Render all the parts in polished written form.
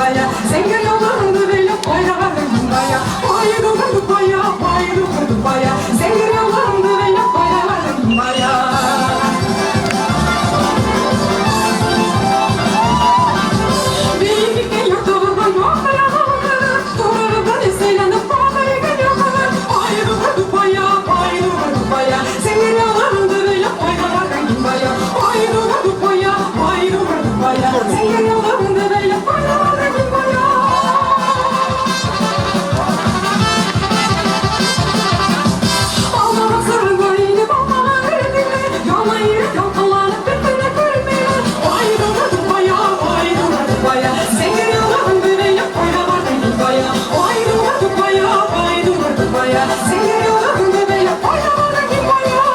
бая, Зәңгәр яулыгыңны бәйләп кайда бардың кин бая? Ай дубыр бая, ай дубыр бая, Зәңгәр яулыгыңны бәйләп кайда бардың кин бая? Биеклеккә йортыгызга якты ягыгызны, Турыгыздан сәйләнеп кагыйгын ягыгы. Ай дубыр бая, ай дубыр бая, Зәңгәр яулыгыңны бәйләп кайда бардың кин бая? Ай дубыр бая, ай дубыр бая, Зәңгәр яулыгыңны бәйләп кайда бардың кин бая? Алмаган сырыңа инеп алмаган иреңне, Яңа ирек ялкынланып бер-берне күрмәйме? Ай дубыр бая, ай дубыр бая, Зәңгәр яулыгыңны бәйләп кайда бардың кин бая? Ай дубыр бая, ай дубыр бая, Зәңгәр яулыгыңны бәйләп кайда бардың кин бая?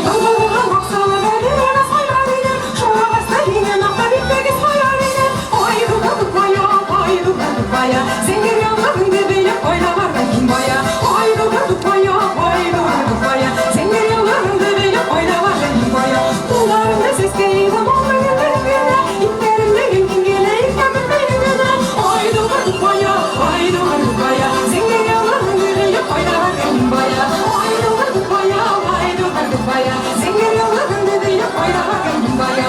Балаларга баксалар әле сайрар идем, Шуңа һине мактап итмәгез хайрар идем. Ай дубыр бая, ай дубыр бая, Зәңгәр яулыгыңны бәйләп кайда бардың кин бая? Ай дубыр бая, ай дубыр бая, Зәңгәр яулыгыңны бәйләп кайда бардың кин бая? Кулларымны сәскә идем, алмаган генә, Итләремне генә, иркәмен генә. Ай дубыр бая, ай дубыр бая, Зәңгәр яулыгыңны бәйләп кайда бардың кин бая? Ай дубыр бая, ай дубыр бая, Зәңгәр яулыгыңны бәйләп кайда бардың кин бая?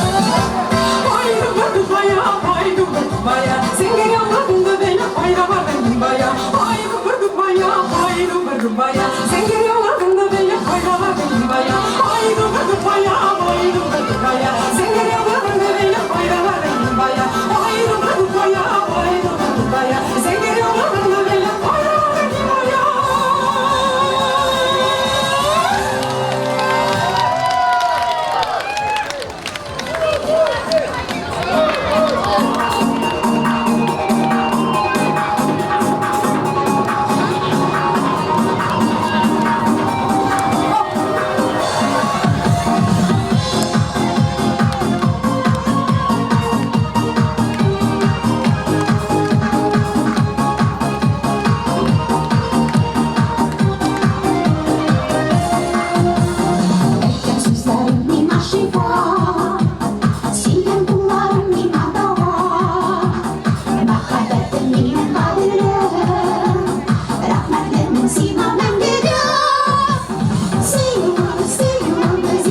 Ай дубыр бая, ай дубыр бая, Зәңгәр яулыгыңны бәйләп кайда бардың кин бая? Ай дубыр бая, ай дубыр бая, Зәңгәр яулыгыңны бәйләп кайда бардың кин бая? Ай дубыр бая, ай дубыр бая, Зәңгәр яулыгыңны бәйләп кайда бардың кин бая? Ай дубыр бая, ай дубыр бая, Зәңгәр яулыгыңны бәйләп кайда бардың кин бая? Әйткән сүзләрең миңа шифа, Сөйгән кулларың миңа дава. Мәхәббәтең минем кадерле, Рәхмәтлемен сиңа мәңгегә. Сөю, сөю,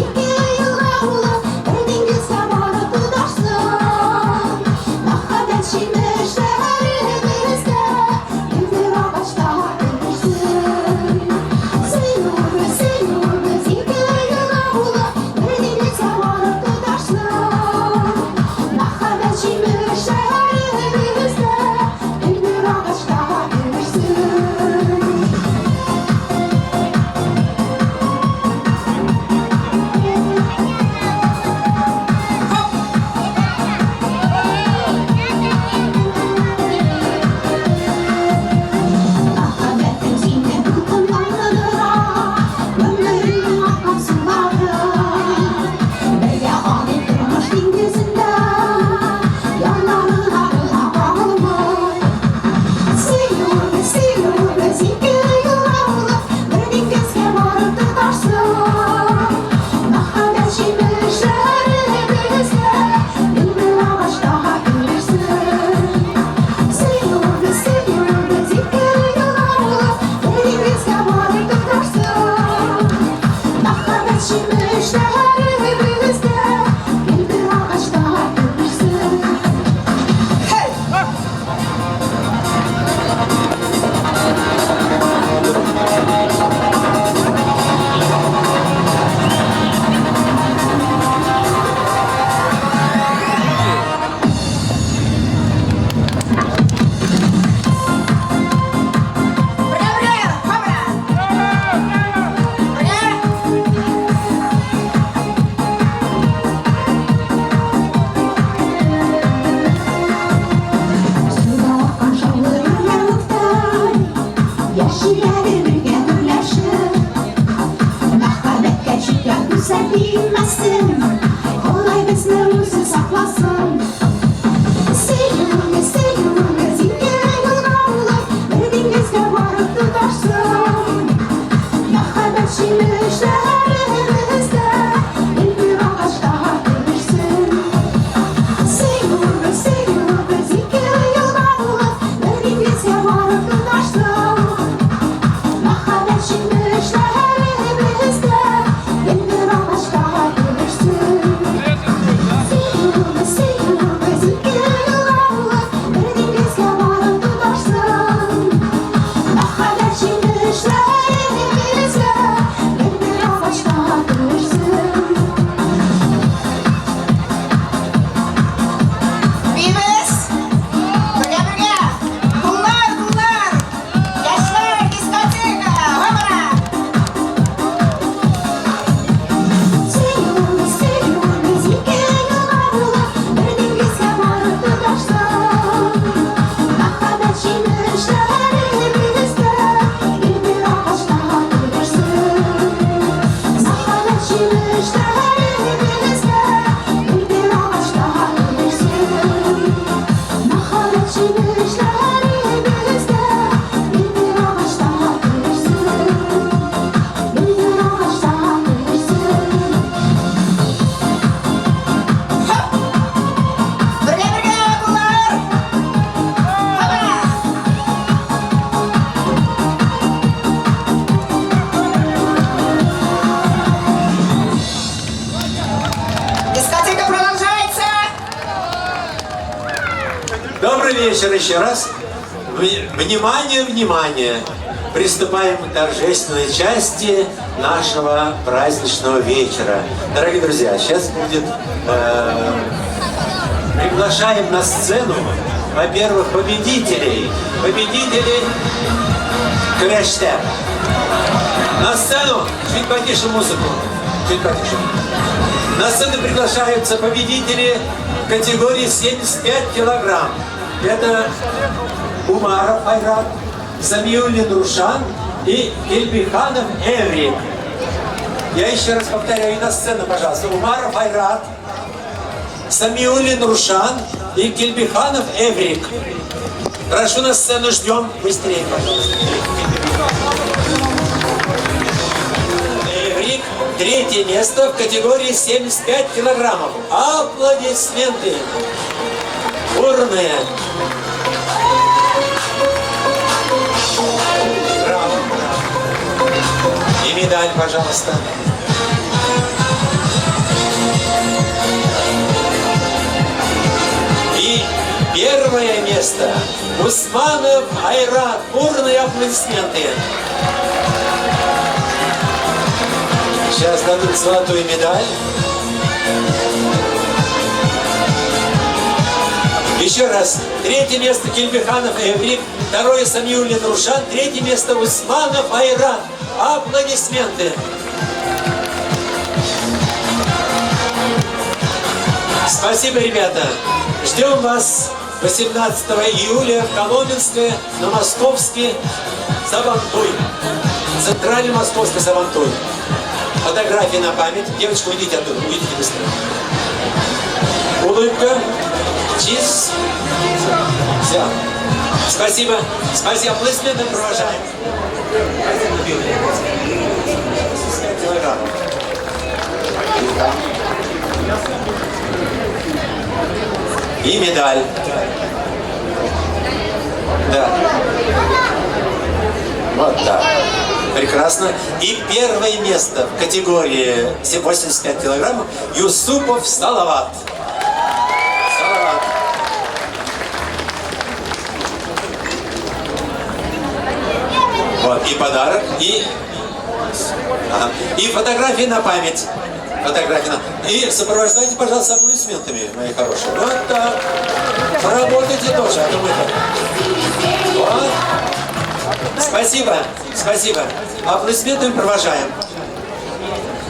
ике елга булып, Бер диңгезгә барып тоташсын. Мәхәббәт җимешләребездә Гөлләр агачта өлгерсен. Сөю, сөю, ике елга булып, Бер диңгезгә барып тоташсын. Мәхәббәт җимешләребездә Гөлләр агачта өлгерсен. Суда аккан шаулы гөрләвектәй, Яшь йөрәге бергә гөрләшеп, Мәхәббәткә чикләр күрсә бирмәсен, Ходай безне үзе сакласын. Сөюгез, сөюгез, ике елга булып, Бер диңгезгә барып тоташсын. Мәхәббәт җимешләребездә Гөлбер агачта өлешсен. Сөюгез, сөюгез, ике елга булып, Бер диңгезгә барып тоташсын. Мәхәббәт җимешләребездә Гөлбер агачта өлешсен. Сөюгез, сөюгез, ике елга булып, Бер диңгезгә барып тоташсын. Мәхәббәт җимешләребездә Гөлбер агачта өлешсен. Биибез! Бергә бергә! Куллар, куллар! Яшьләр, дискотека! Һамара! Сөюгез, сөюгез, ике елга булып, Бер диңгезгә барып тоташсын. Мәхәббәт җимешләребездә Гөлбер агачта өлешсен. Мәхәббәт җимешләребездә Гөлбер агачта өлешсен. Мәхәббәт җимешләребездә Гөлбер агачта өлешсен. Гөлбер агачта өлешсен. Бергә бергә, куллар! Һамара! Дискотека продолжается! Добрый вечер еще раз. Внимание, внимание! Приступаем к торжественной части нашего праздничного вечера. Дорогие друзья, сейчас будет... приглашаем на сцену, во-первых, победителей. Победители Көрәштә. На сцену, чуть потише музыку, чуть потише. На сцену приглашаются победители категории 75 килограмм. Это Умаров Айрат, Самиуллин Рушан и Кельбиханов Эврик. Я еще раз повторяю, на сцену, пожалуйста. Умаров Айрат, Самиуллин Рушан и Кельбиханов Эврик. Прошу на сцену, ждем. Быстрее, пожалуйста. Эврик, третье место в категории 75 килограммов. Аплодисменты. Бурные. Браво. И медаль, пожалуйста. И первое место. Усманов Айрат. Бурные аплодисменты. Сейчас дадут золотую медаль. Еще раз. Третье место Кельбиханов Эврик. Второе Самиуллин Рушан. Третье место Усманов Айрат. Аплодисменты. Спасибо, ребята. Ждем вас 18 июля в Коломенское на Московский Сабантуй. Центральный Московский Сабантуй. Фотографии на память. Девочка, уйдите оттуда, уйдите быстро. Улыбка. Чиз. Все. Спасибо. Спасибо. Аплодисменты провожаем. Килограммов. И медаль. Да. Вот так. Прекрасно. И первое место в категории 85 килограммов Юсупов Салават. Салават. Вот, и подарок, и, ага, и фотографии на память. Фотографии на... И сопровождайте, пожалуйста, аплодисментами, мои хорошие. Вот так. Поработайте тоже, а то мы так. Вот. Спасибо, спасибо. Аплодисментами провожаем.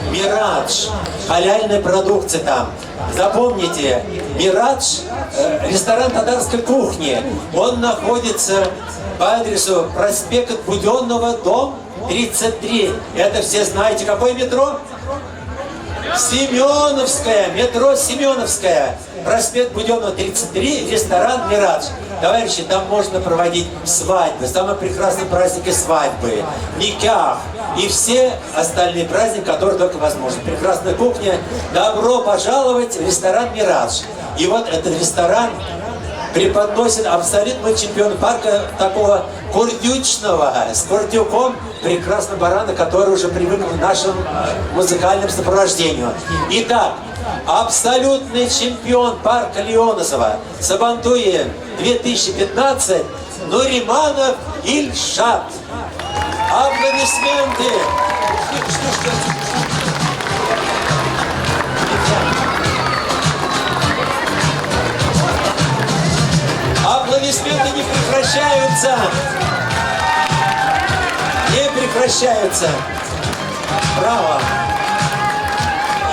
Мирадж. Халяльная продукция там. Запомните, Мирадж, ресторан татарской кухни. Он находится по адресу проспект Буденного, дом 33. Это все знаете. Какое метро? Семеновская, метро Семеновская, проспект Буденного, 33, ресторан «Мирадж». Товарищи, там можно проводить свадьбы, самые прекрасные праздники свадьбы, никях и все остальные праздники, которые только возможны. Прекрасная кухня. Добро пожаловать в ресторан «Мирадж». И вот этот ресторан преподносит абсолютный чемпион парка такого курдючного, с курдюком прекрасного барана, который уже привык к нашему музыкальному сопровождению. Итак, абсолютный чемпион парка Лианозово Сабантуе 2015 Нуриманов Ильшат. Аплодисменты! Аплодисменты не прекращаются! Не прекращаются! Браво!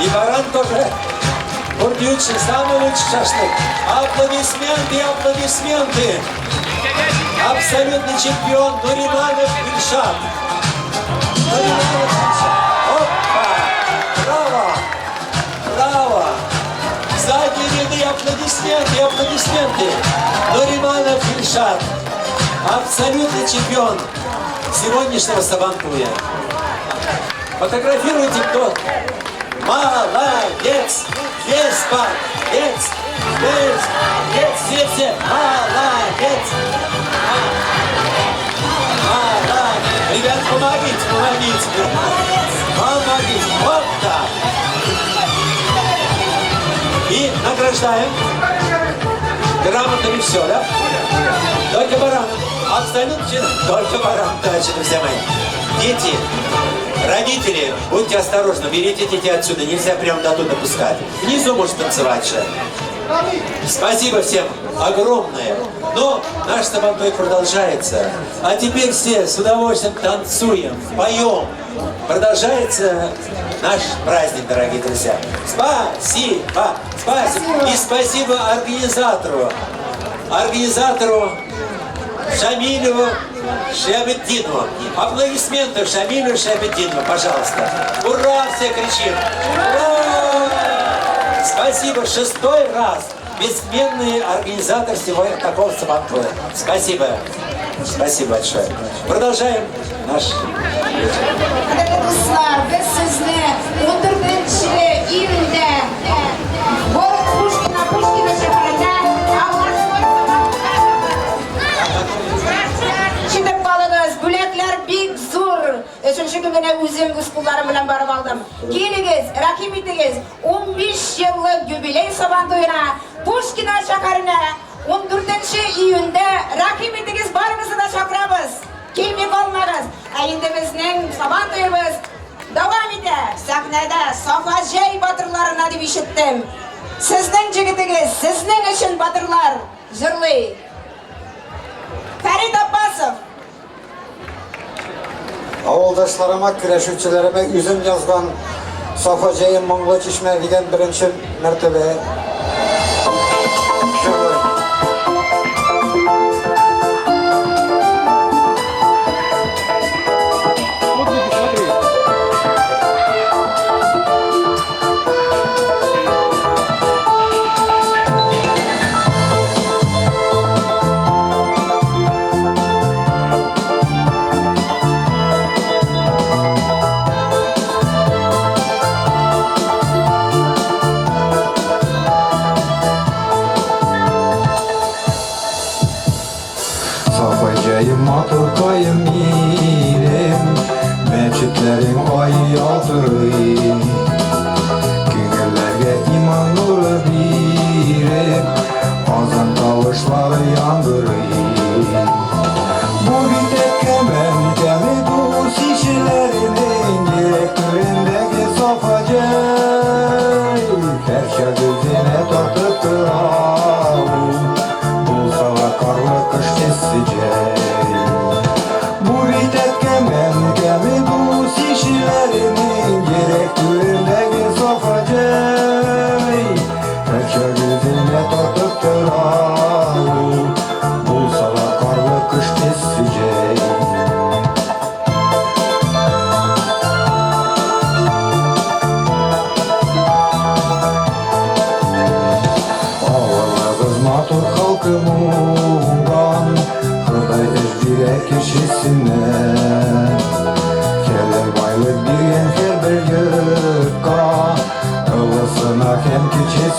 И баран тоже курдючный, самый лучший шашлык. Аплодисменты, аплодисменты! Абсолютный чемпион Нуриманов Ильшат. Нуриманов Ильшат. Опа! Браво! Браво! Задние ряды, аплодисменты, аплодисменты. Нуриманов Ильшат. Абсолютный чемпион сегодняшнего Сабантуя. Фотографируйте, кто? Молодец! Весь парк! Весь! Весь! Весь! Все, все! Молодец! Молодец! Ребят, помогите, помогите! Помогите! Вот так! И награждаем грамотами все, да? Только баран. Абсолютно только баран, товарищи, друзья мои. Дети, родители, будьте осторожны, берите детей отсюда, нельзя прямо до туда пускать. Внизу может танцевать же. Спасибо всем огромное. Но наш Сабантуй продолжается. А теперь все с удовольствием танцуем, поем. Продолжается наш праздник, дорогие друзья. Спасибо! Спасибо! И спасибо организатору. Организатору Шамилю Шиабетдинову. Аплодисменты Шамилю Шиабетдинову, пожалуйста. Ура! Все кричим. Ура! Спасибо. 6-й раз. Бессменный организатор всего такого Сабантуя. Спасибо. Спасибо большое. Продолжаем наш вечер. Кадерле дуслар, без сезне 14 июньдә город Пушкина, Пушкино шәһәрендә областной Ишетеп калыгыз, бүләкләр бик зур. Өченче көн генә үзем үз кулларым белән барып алдым. Килегез, рәхим итегез, 15 еллык юбилей Сабантуена, Пушкино шәһәренә 14 июньдә рәхим итегез, барыгызны да чакырабыз. Килми калмагыз. Ә инде безнең Сабантуебыз дәвам итә. Сәхнәдә Сафа Җәй батырларына дип ишеттем. Сезнең җегетегез, сезнең өчен батырлар җырлый. Фәрит Аббасов. Авылдашларыма, көрәшүчеләремә үзем язган Сафа Җәем моңлы чишмә дигән беренче мәртәбә җырлыйм.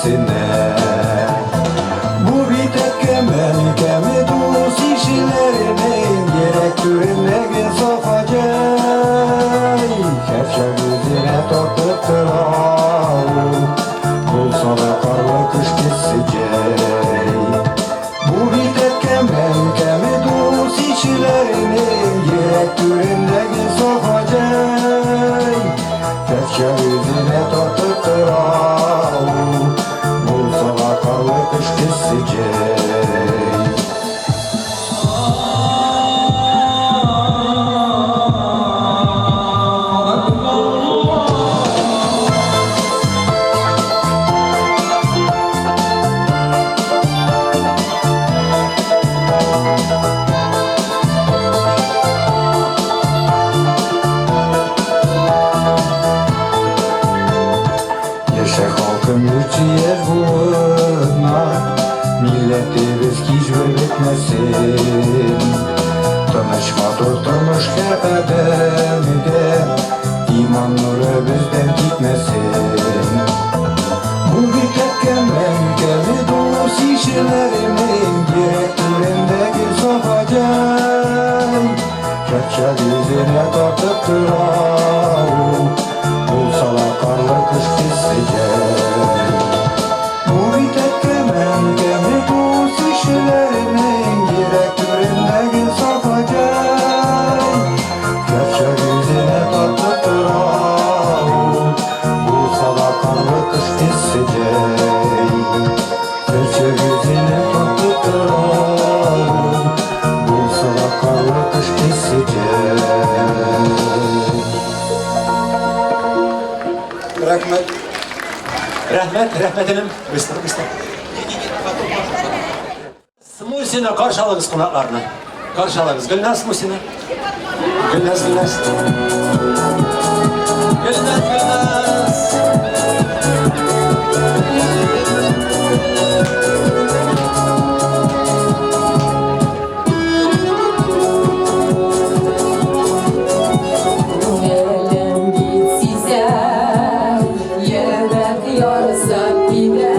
бетмәсенә. Бу бит әткәм, әнкәме, дус ишеләренең йөрәк түрендәге Сафа җәй. Һәрчак үзенә тартып тора ул, булса да карлы кыш кесе җәй. Бу бит әткәм, әнкәме, дус ишеләренең йөрәк түрендәге Сафа җәй. Һәрчак үзенә тартып тора ул, булса да карлы кыш кесе җәй. Яшә, халкым, йөз буыннар, милләтебез һичбер бетмәсен. Тыныч матур тормыш һәр адәмгә, иман нуры бездән китмәсен. Бу бит әткәм, әнкәме, дус ишеләренең йөрәк түрендәге Сафа җәй. Һәрчак үзенә тартып тора ул, булса да карлы кыш кесе җәй. Бу бит әткәм, әнкәме, дус ишеләренең йөрәк түрендәге Сафа җәй. Һәрчак үзенә тартып тора ул, булса да карлы кыш кесе җәй. Һәрчак үзенә тартып тора ул, булса да карлы кыш кесе җәй. Рәхмәт. Рәхмәт, рәхмәт, энем. Быстро, быстро. Смусина, каршы алыгыз кунакларны. Каршы алыгыз. Гөлназ Мусина. Гөлназ, Гөлназ. Гөлназ, Гөлназ. Күңелем бит сизә, йөрәк ярсып тибә.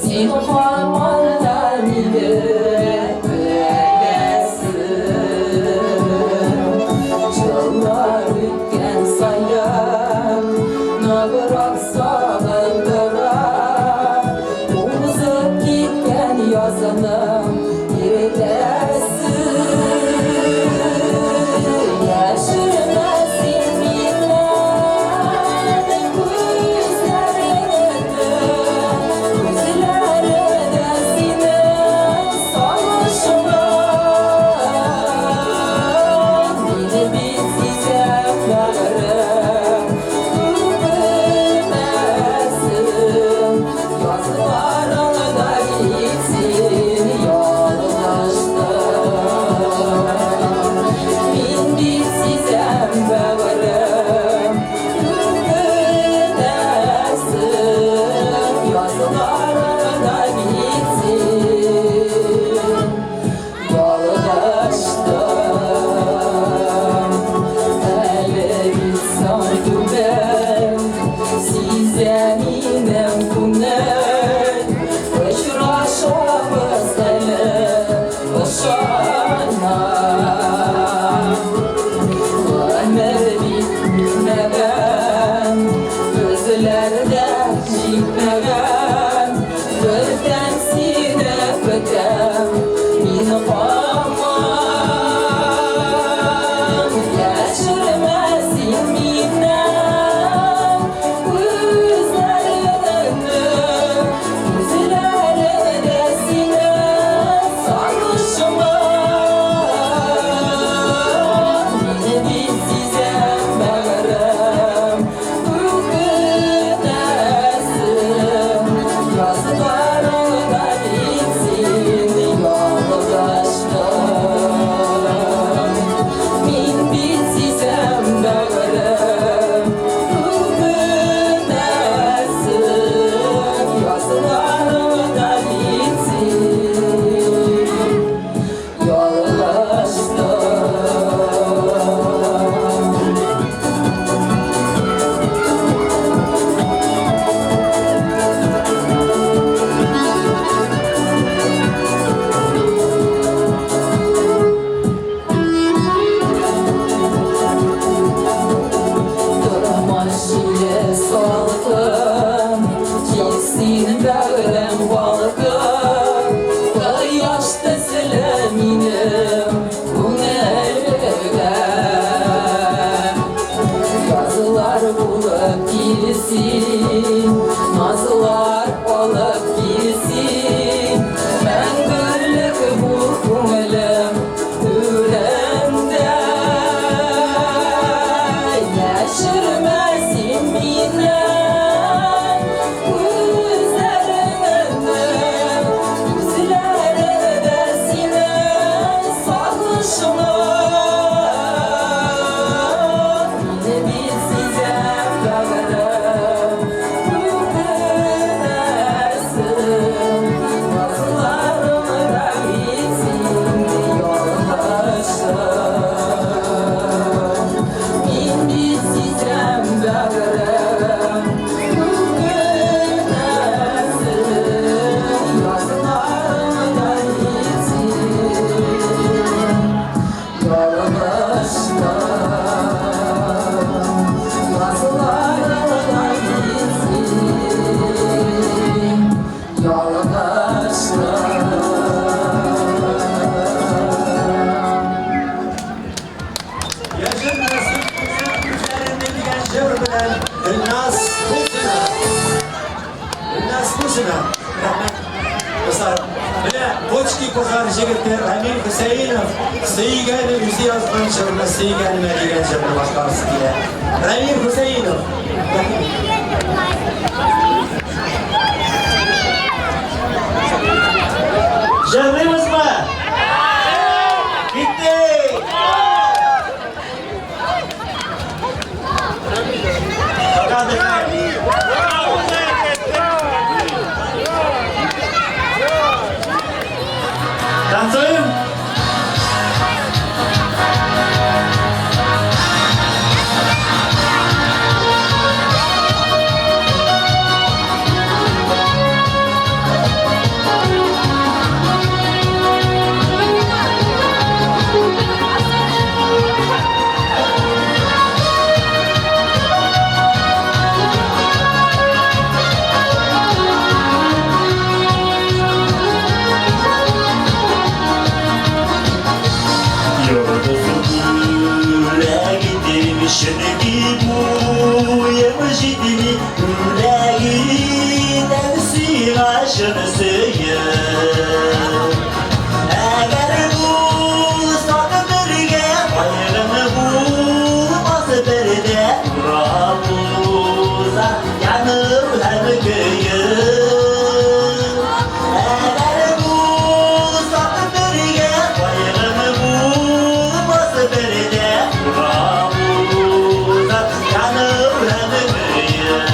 Син һаман да мине көтәсең. Еллар үткән саен ныграк сагындыра. Узып киткән язының иртәсе. Яшермә син миннән күзләреңне, күзләреңдә синең сагышыңны. Мин бит сизәм. Син, назлар алып кил син, мәңгелек бул күңелем түрендә. Яшермә син миннән күзләреңне, күзләреңдә синең сагышыңны. Мин бит сизәм, бәгърем, үкенәсең, назларыңда бит син ялгыштың. Мин бит сизәм, бәгърем, үкенәсең, назларыңда бит син ялгыштың. Назларыңда бит син ялгыштың. Яшермә син күзләреңне дигән җыр белән Гөлназ Мусина. Гөлназ Мусина. Рәхмәт. Дуслар, менә Кочки Пожар егете Рамил Хөсәенов сөйгәне үзе язган җырны «Сөйгәнемә» дигән җырны башкарасы килә. Рамил Хөсәенов. Рәхмәт. Җырлыйбызмы? Киттек! Пока отдыхаем. Танцуем? Йолдызым бүләк чөнки буем җитми бүләк итәм сиңа чын сөеп. Әгәр булсак бергә, кайгым булмас бер дә, урап узар янып һәм көеп. Әгәр булсак бергә, кайгым булмас бер дә, урап узар янып һәм көеп.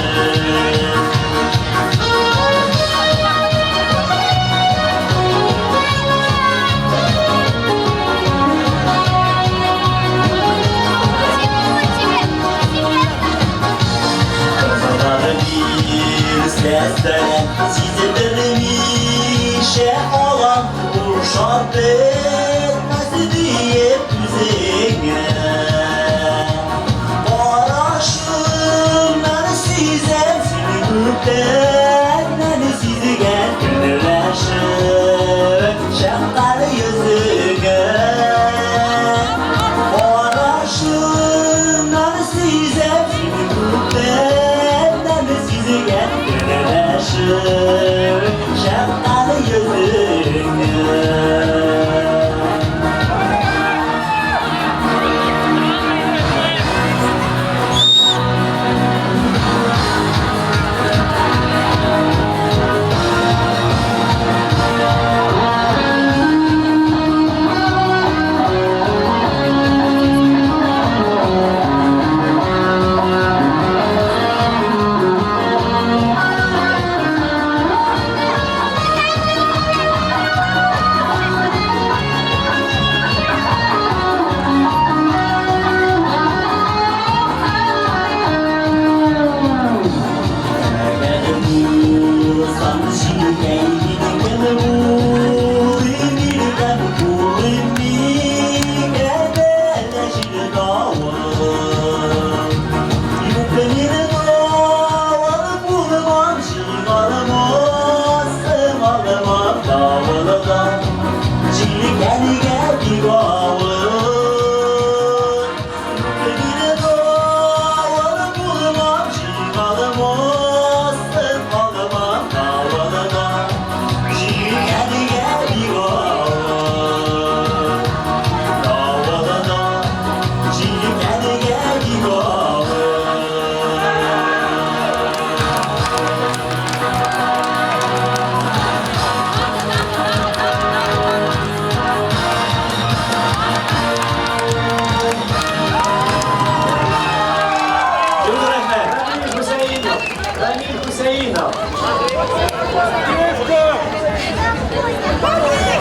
зал.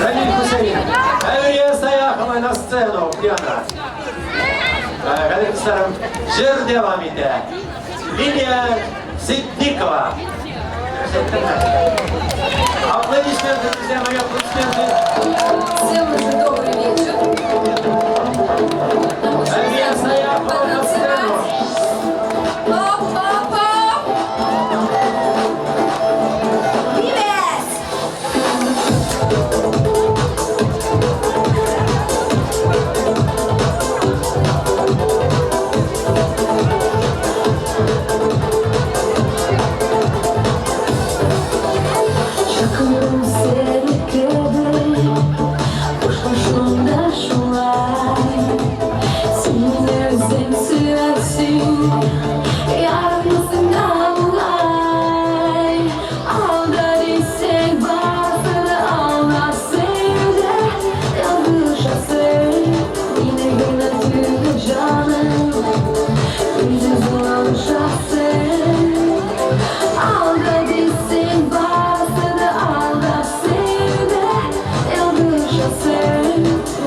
Рамиль Хусейн. Әлия Саяхова на сцену. Пьяно. Кадерле дусларым, җыр дәвам итә. Лилия Ситдикова. Аплодисменты, друзья мои, аплодисменты. Всем уже добрый вечер. Нам очень Әлия приятно Саяхова на сцену. потанцевать. Хоп-хоп-хоп. Привет! Чакыру серекеде, хушлашуында шулай. Син үзең сөярсең, яратмасың да болай. Алда дисең, барысы да алдасың да, ялгышасың. Мине генә түгел, җаным, үзең алышасың. Алда дисең, барысы да алдасың да, ялгышасың.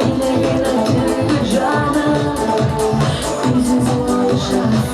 Мине генә түгел, җаным, үзең алышасың.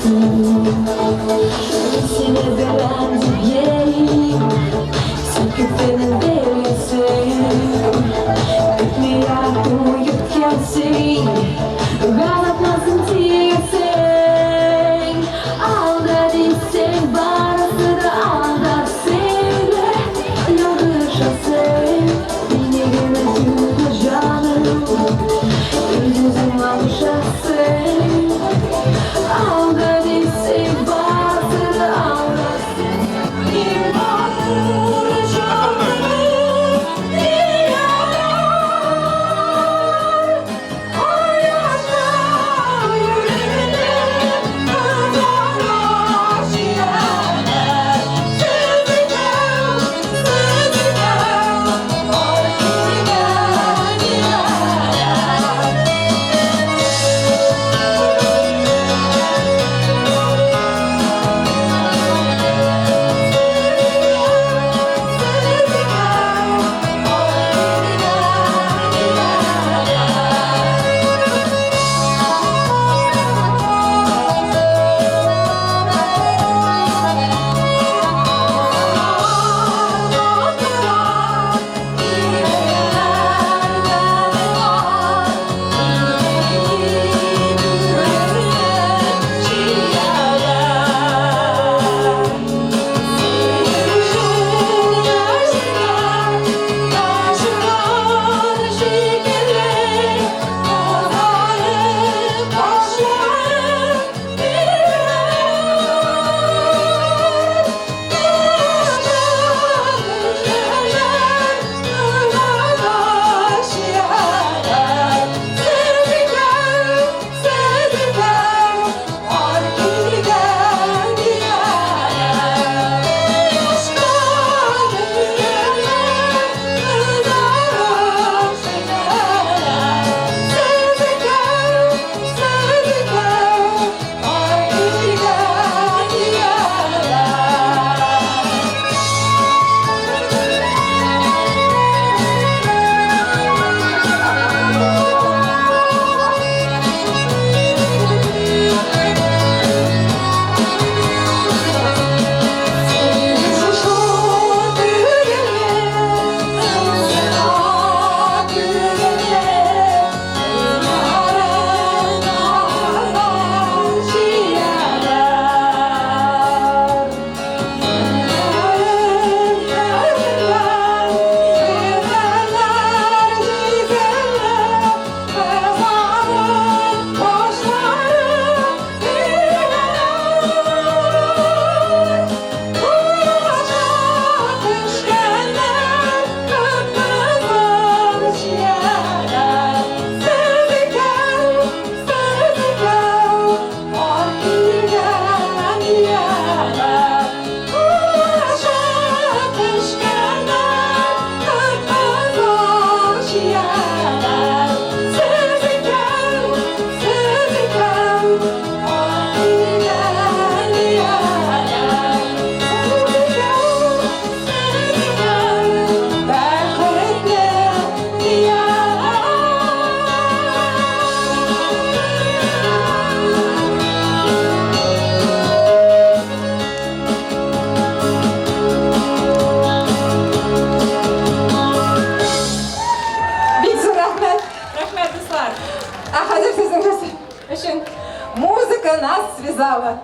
Музыка нас связала.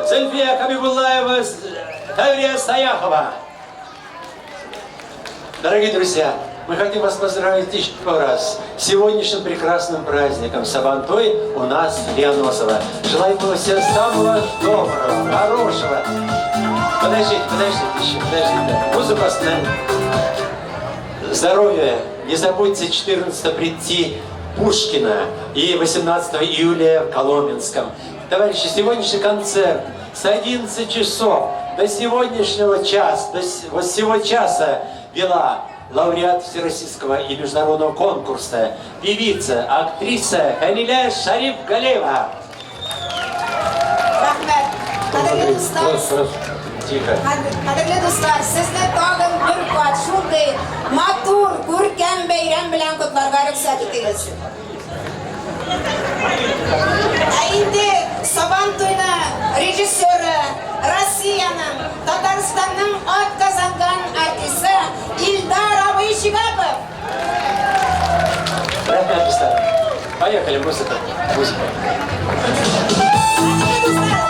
Зульфия Хабибуллаева, Таврия Саяхова. Дорогие друзья, мы хотим вас поздравить еще раз с сегодняшним прекрасным праздником Сабантуй у нас в Лианозово. Желаем вам всем самого доброго, хорошего. Подождите, подождите еще, подождите. Музыку остановим. Здоровья, Не забудьте 14 прийти в Пушкино и 18 июля в Коломенском. Товарищи, сегодняшний концерт с 11 часов до сегодняшнего часа, до вот сего часа вела лауреат Всероссийского и международного конкурса, певица, актриса Халиля Шариф-Галеева. Рәхмәт. Кадерле дуслар, Тихо. Кадерле дуслар, сезне тагын бер кат шундый матур, күркәм бәйрәм белән котларга рөхсәт итегез. Ә инде Сабан туйны режиссеры Россиянең, Татарстанның атказанган артисты Илдар абый Шигапов. Рәхмәт, дуслар. Поехали, музыка. Музыка. Кадерле дуслар,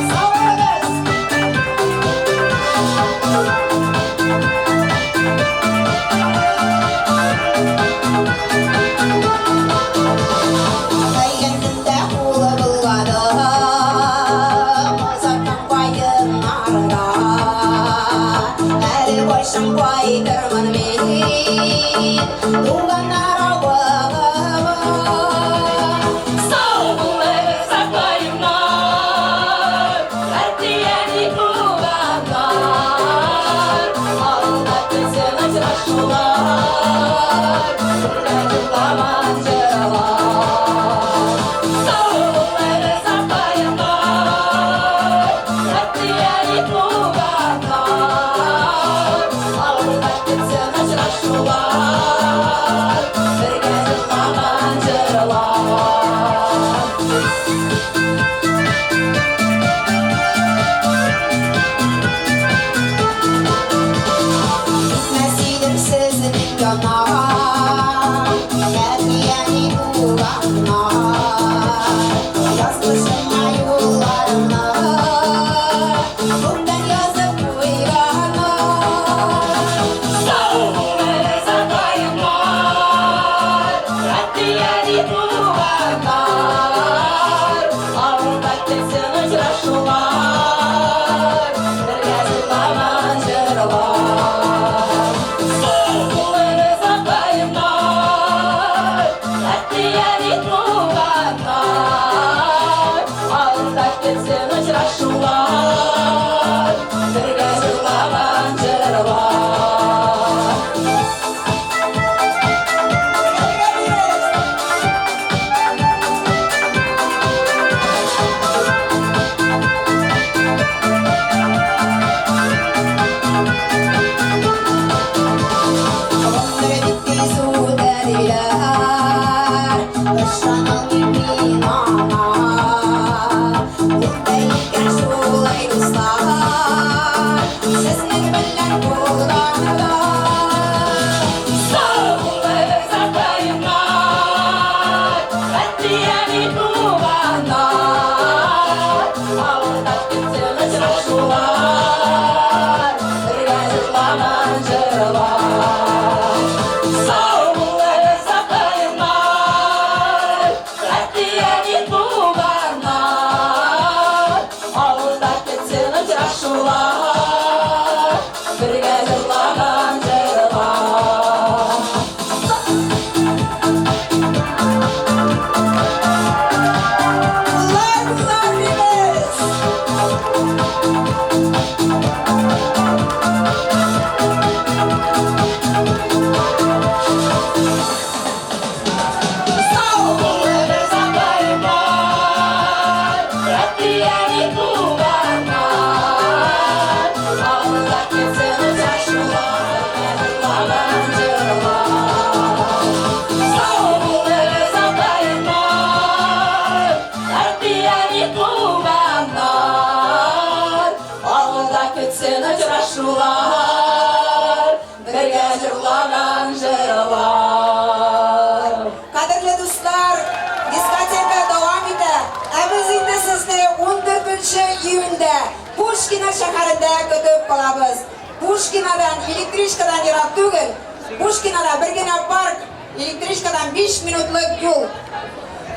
сау булыгыз. Әйләндем дә кулы болгады, Казактан каеннарда. Әле кайчан кайтырмын мин Туганнар авылыма. Сау булыгыз, апаемнар, әти-әни, туганнар. Алда көтсен очрашулар, бергә җырлаган җырлар. Сау булыгыз, апаемнар, әти-әни, туганнар. Алда көтсен очрашулар, бергә җырлаган җырлар. Китмәс идем сезнең яннан, Әти-әни, туганнар. Язмышыма юлларымны Күптән язып куйганнар. Сау булыгыз, апаемнар, әти-әни, туганнар. Алда көтсен очрашулар, бергә җырлаган җырлар. Сау булыгыз, апаемнар, әти-әни, туганнар. Алда көтсен очрашулар, бергә җырлаган җырлар. Гомер бик тиз үтә диләр, Ышаналмыйм мин аңа. Үтә икән шулай, дуслар, Сезнең белән булганда. Сау булыгыз, апаемнар, әти-әни, туганнар. Алда көтсен очрашулар, бергә җырлаган җырлар. Сау булыгыз, апаемнар, әти-әни, туганнар. Алда көтсен очрашулар, бергә җырлаган җырлар. Куллар, куллар бирегез! Сау булыгыз, апаемнар, әти-әни, туганнар. Алда көтсен очрашулар, җырлаган җырлар. Сау булыгыз, апаемнар, әти-әни, туганнар. Алда көтсен очрашулар, бергә җырлаган җырлар. Кадерле дуслар, дискотека дәвам итә. Ә без инде сезне 14 июньдә Пушкино шәһәрендә көтеп калабыз. Пушкинодан электричкадан ерак түгел. Пушкинода бер генә парк, электричкадан 5 минутлык юл.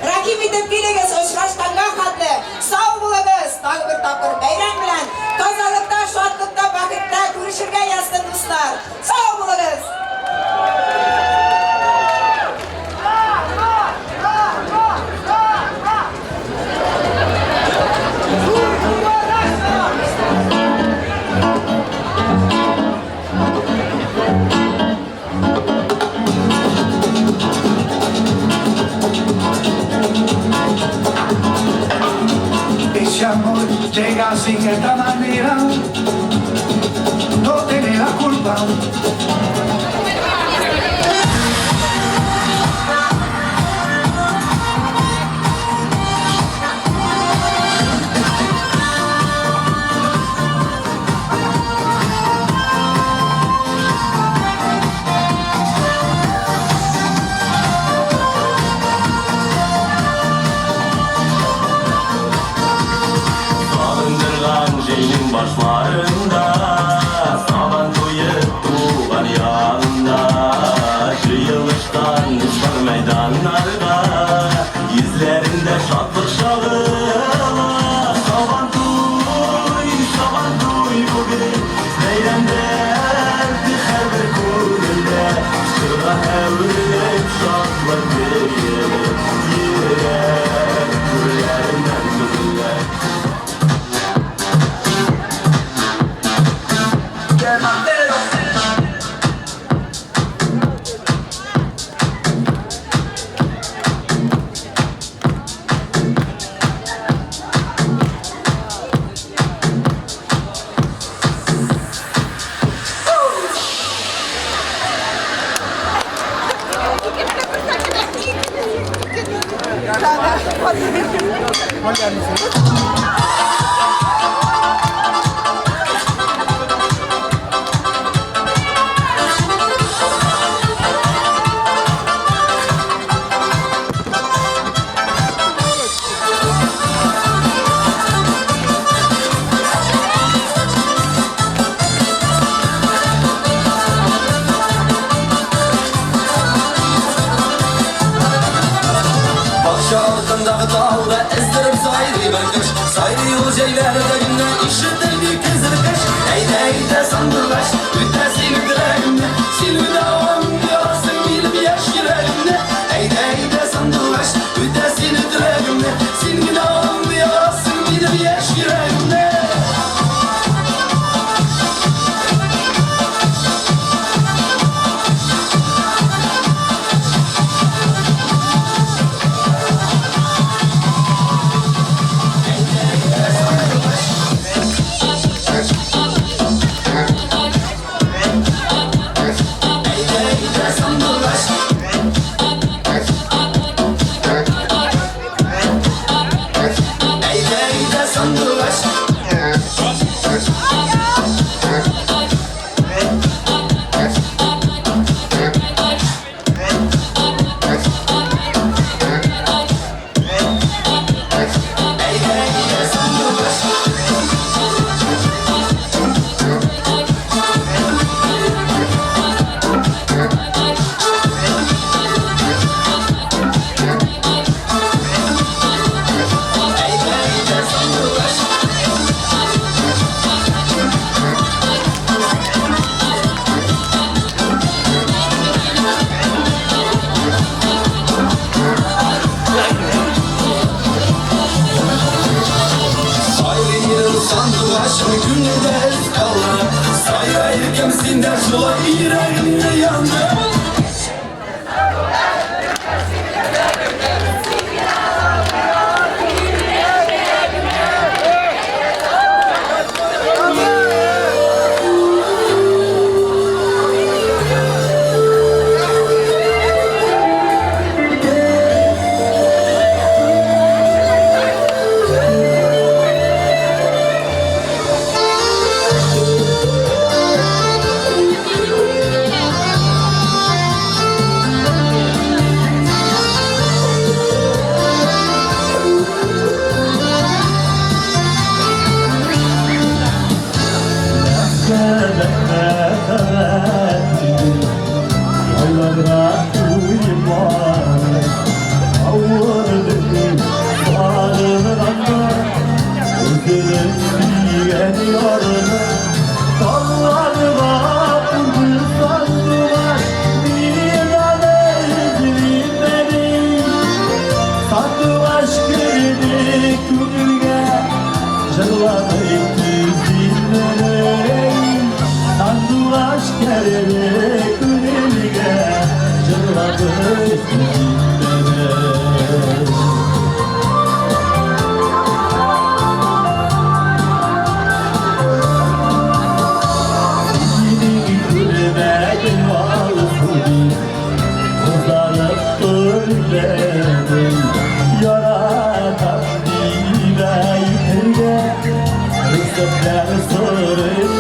Рәхим итеп килегез, очрашканга хәтле. Сау булыгыз, тагы бер тапкыр бәйрәм белән. Тазалыкта, шатлыкта, бәхеттә күрешергә язсын, дуслар. Сау булыгыз! Ese amor llega así de esta manera, no tiene la culpa. Сагындырган җәйнең башларында, Сабан туе туган ягында. Җыелышкан дуслар мәйданнарда, Йөзләрендә шатлык чагыла. Сабан туй, Сабан туй бүген, Бәйрәмнәр һәрбер күңелдә. Чырга әверелеп шатлык көе, Йөрәк түрләреннән түгелә. Бакча артындагы тауда өздереп сайрый бер кош. Сайрый ул җәйләрдә генә ишетелми көзер кыш. Әйдә, әйдә, сандугач, үтә синең теләгемне. Син генә аңлыйсың минем яшь йөрәгемне. Әйдә, әйдә, сандугач, үтә синең теләгемне. Син генә аңлыйсың минем яшь йөрәгемне. Әйдә, сандугач. Әйдә, әйдә, сандугач. Әйдә, әйдә, сандугач. Әйдә, әйдә, сандугач. Сайрый сандугачым күңелдә эз калдырып. Сайрар син дә шулай йөрәгемне яндырып. Уйларга уйман, авыр. Сөйгән ярына Талларга кунды сандугач Мин аны эзлим әле Сандугач керде күңелгә Җырлады түзим әле Сандугач керде күңелгә Җырлады түзим әле. Синең күлмәгең алсу дип Кызарып күрмәдем. Яратам дип әйтергә Рөхсәтләр сорыйм.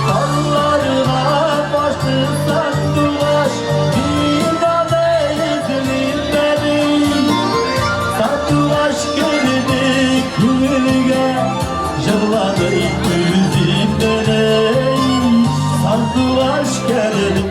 Талларга башты сандугач, Мин аны эзлим әле. Сандугач керде күңелгә, Җырлады түзим әле. Сандугач керде.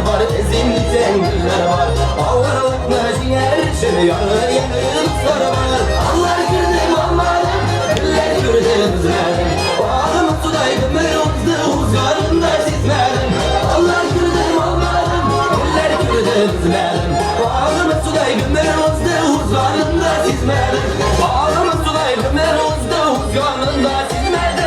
бар, Эзим дисәң гөлләр бар. Авырлыкны җиңәр өчен ярлы яңы дуслар бар. Аллар күрдем, алмадым, гөлләр күрдем, өзмәдем. Агым судай гомер узды, узганын да сизмәдем. Аллар күрдем, алмадым, гөлләр күрдем, өзмәдем. Агым судай гомер узды, узганын да сизмәдем. Агым судай гомер узды, узганын да сизмәдем.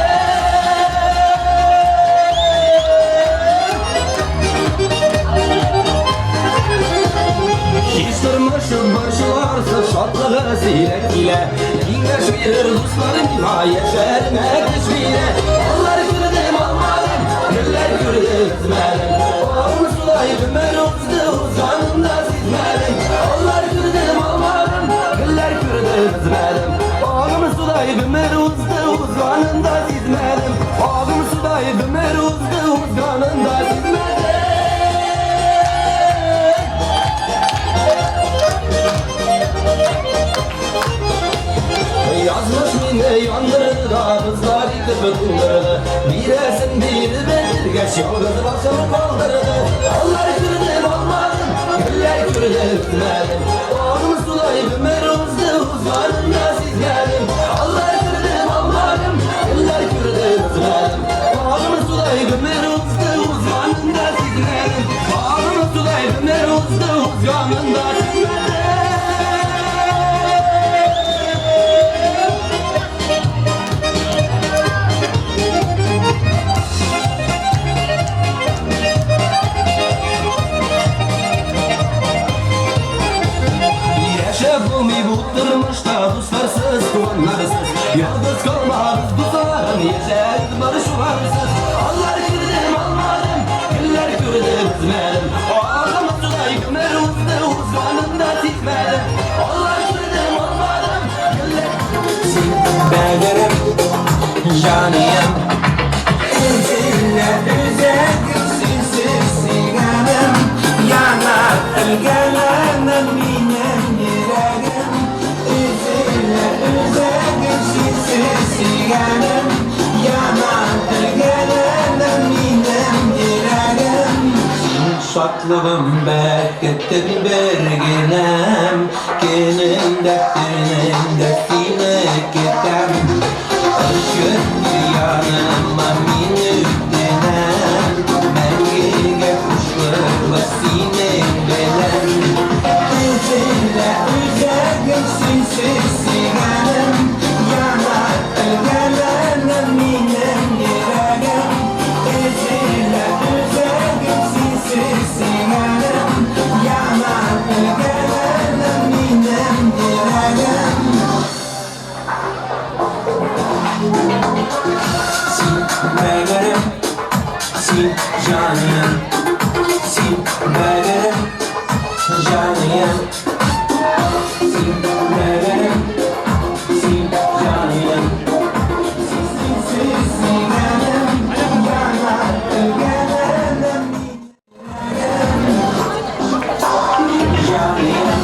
Һич тормышы борчуларсыз, шатлыгы сирәк килә. Киңәш бирер дусларым миңа, яшәремә көч бирә. Аллар күрдем, алмадым, гөлләр күрдем, өзмәдем. Агым судай гомер узды, узганын да сизмәдем. Аллар күрдем, алмадым, гөлләр күрдем, өзмәдем. Агым судай гомер узды, узганын да сизмәдем. Агым судай гомер узды, узганын да сизмәдем. Язмыш мине яндырды да, бозлар итеп туңдырды. Бирәсен биреп бетергәч, ялгыз башым калдырды. Аллар күрдем, алмадым, гөлләр күрдем, өзмәдем. Агым судай гомер узды, узганын да сизмәдем. Аллар күрдем, алмадым, гөлләр күрдем, өзмәдем. Агым судай гомер узды, узганын да сизмәдем. Агым судай гомер узды, узганын да сизмәдем. Яшәп булмый бу тормышта дусларсыз, туганнарсыз. Ялгыз калмабыз, дусларым, яшәрбез бары шуларсыз. Аллар күрдем, алмадым, гөлләр күрдем, өзмәдем. Агым судай гомер узды, узганын да сизмәдем. Аллар күрдем, алмадым, гөлләр. Син бәгырем, җаныем, Үзеңә үзәгем, синсез сөйгәнем, Яна телгәләнем минем йөрәгем. Үзеңә үзәгем, синсез сөйгәнем, Яна телгәләнем минем йөрәгем. Син шатлыгым, бәхетем бер генәм, Көнем дә төнем дә сине көтәм. Очып кил яныма, мин үтенәм, Мәңгегә кушылып синең белән. Үзеңә үзәгем, синсез сөйгәнем, Яна телгәләнем минем йөрәгем. Үзеңә үзәгем, синсез сөйгәнем, Яна телгәләнем минем йөрәгем. Син бәгырем, син җаныем, Син бәгырем, җаныем, Син бәгырем, син җаныем, Синсез сөйгәнем, Яна телгәләнем җаныем.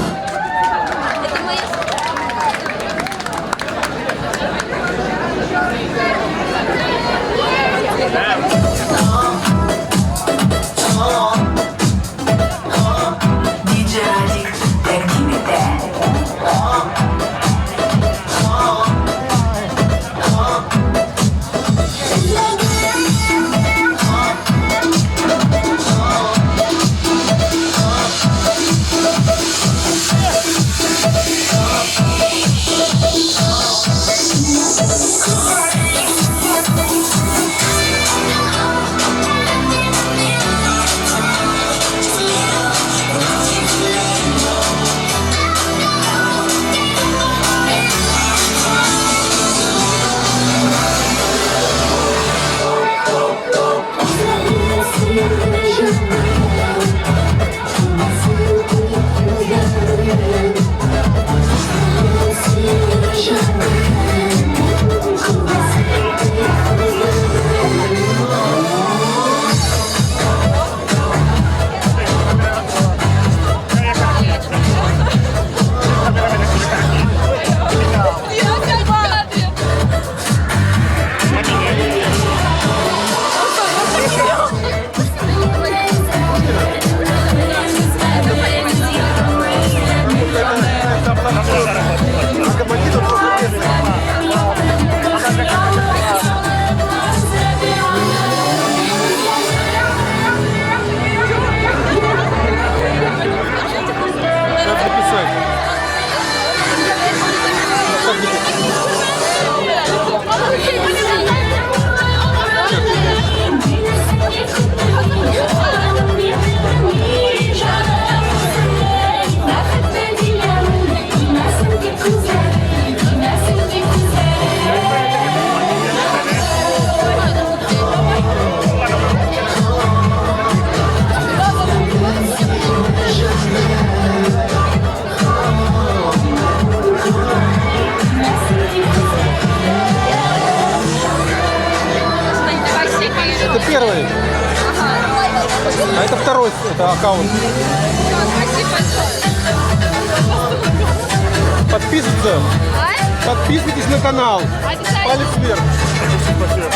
DJ Radik, give me that. А это второй это аккаунт. Спасибо большое. Подписываться. А? Подписывайтесь на канал. Обязательно. Палец вверх. Спасибо.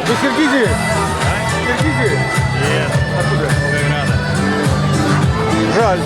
Вы с Киргизии? Киргизии? Нет. Откуда? Волгограда. Жаль.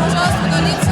Пожалуйста, удалите.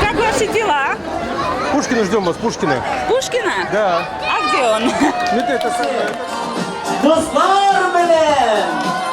Как ваши дела? Пушкина ждем вас, Пушкина. Пушкина? Да. А где он? Нет, это самое. Дуслар белән!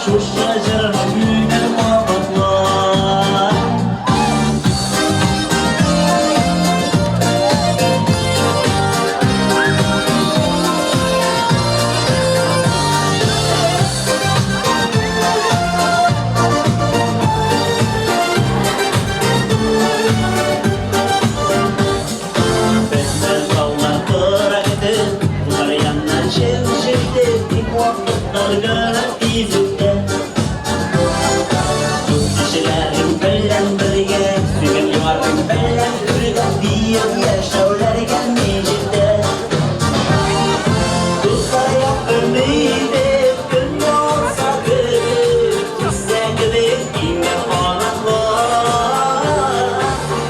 Шушы җырны күңел кабатла. Безне таулар тора көтеп, Улар яннан җил-җил итеп, Тик вакытлар гына тиз үтә. Дус кешеләрең белән бергә, Сөйгән ярың белән бергә, Биеп яшәүләргә ни җитә. Дуслар якын итеп, Көн яуса кебек, Үсә кебек иңгән канатлар.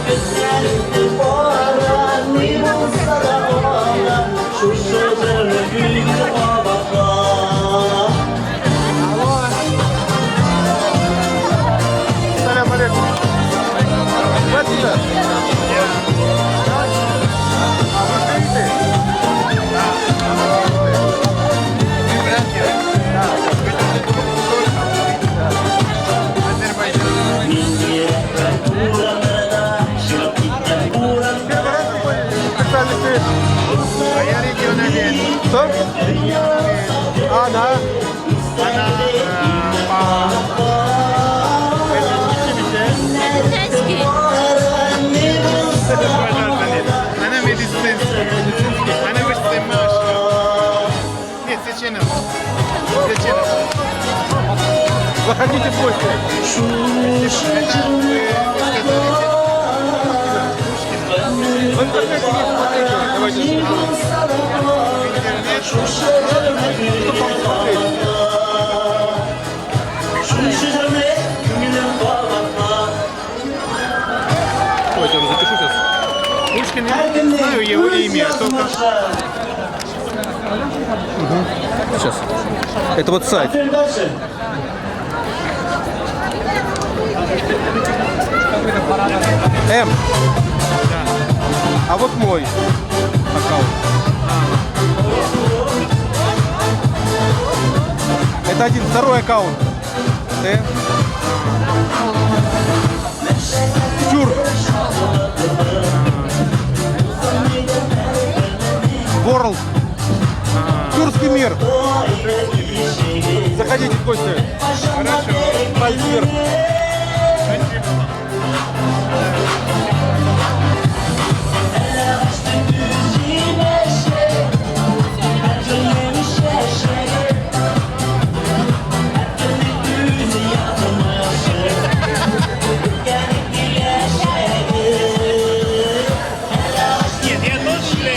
Көннәр үтеп бара, Ни булса да ала, Шушы җырны күңел кабатла. Салям алейкум. Вы откуда? А вы шииты? Да. Мы братья. Да. Азербайджан. Мин йөрәктән урамнарда, Чыгып киттем урамда. Первый раз такой специальности? А я регионовед. Что? А, она? Она по Медицинский. Пожалуйста, нет. Она медицинский. Она высшая Нет, Сеченов. Сеченов. Заходите в гости. Это вы сказали Пушкин. В интернете есть, смотрите. Давайте. В интернет. Что там смотреть? Шушы җырны күңелем кабатла. Давайте я вам запишу сейчас. Пушкин, я не знаю его имя, только Сейчас. Это вот сайт. Теперь дальше. М. А вот мой аккаунт. Это один, второй аккаунт. Т. Тюрк. World. Тюркский мир. Заходите в гости. Хорошо. Палец вверх. Спасибо. Нет, я тоже для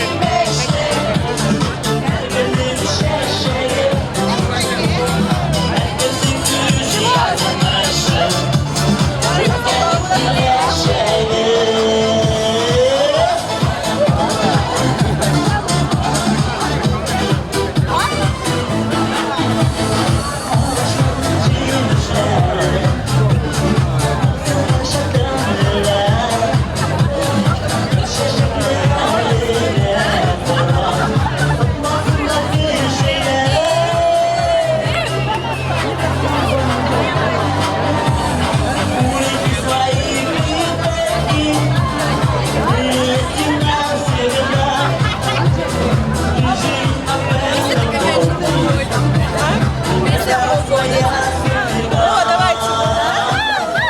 О, давайте.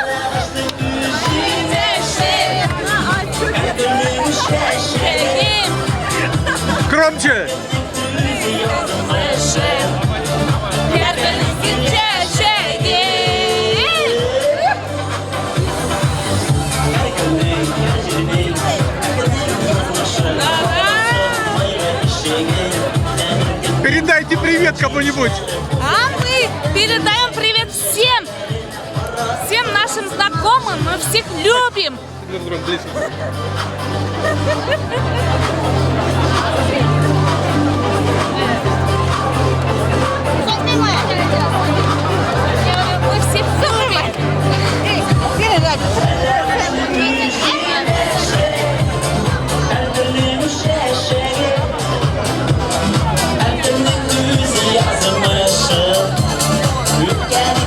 Громче! Передайте привет кому-нибудь! А мы передаем привет всем! Всем нашим знакомым. Мы всех любим. Мы всех любим. Язмышы. Үткән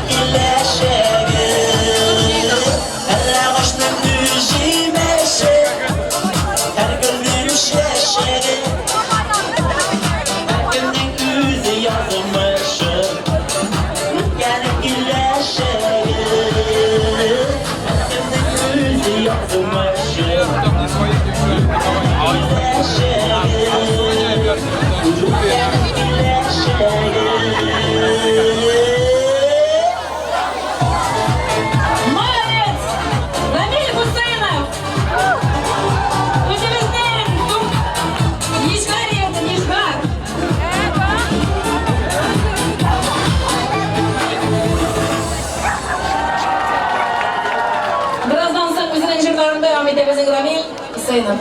дәвам итә безнең Рамил Хусейнов.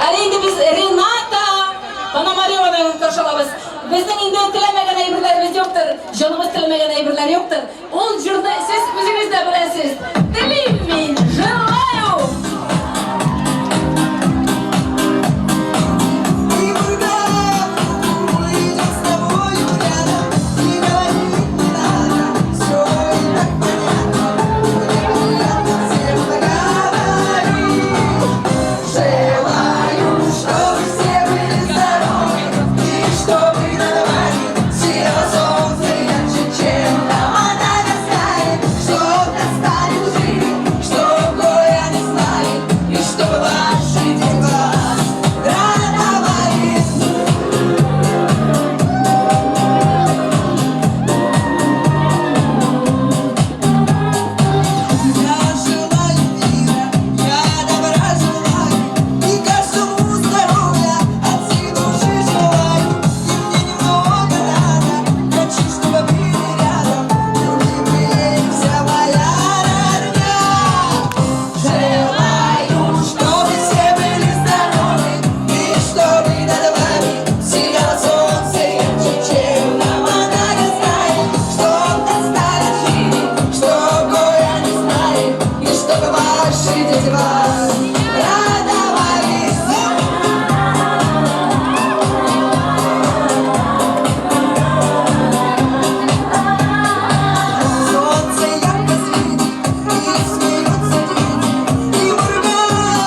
Әле инде без Рената Пономареваны каршы алабыз. Безнең инде теләмәгән әйберләребез юктыр, җаныбыз теләмәгән әйберләр юктыр. Ул җырны сез үзегез дә беләсез. Телим мин, желаю! Желаю, чтобы все были здоровы и чтобы над вами сияло солнце ярче, чем на Мадагаскаре, чтоб настали жили, чтоб горя не знали и чтобы ваши дети вас радовали. Я желаю мира, я добра желаю, и каждому здоровья от всей души желаю. И мне немного надо, хочу, чтобы были рядом любимые и вся моя родня. Желаю, чтобы все были здоровы, и чтобы над вами сияло солнце ярче, чем на Мадагаскаре, чтоб настали жили, чтоб горя не знали, и чтобы ваши дети вас радовали. Солнце ярко светит, и смеются дети, и мурга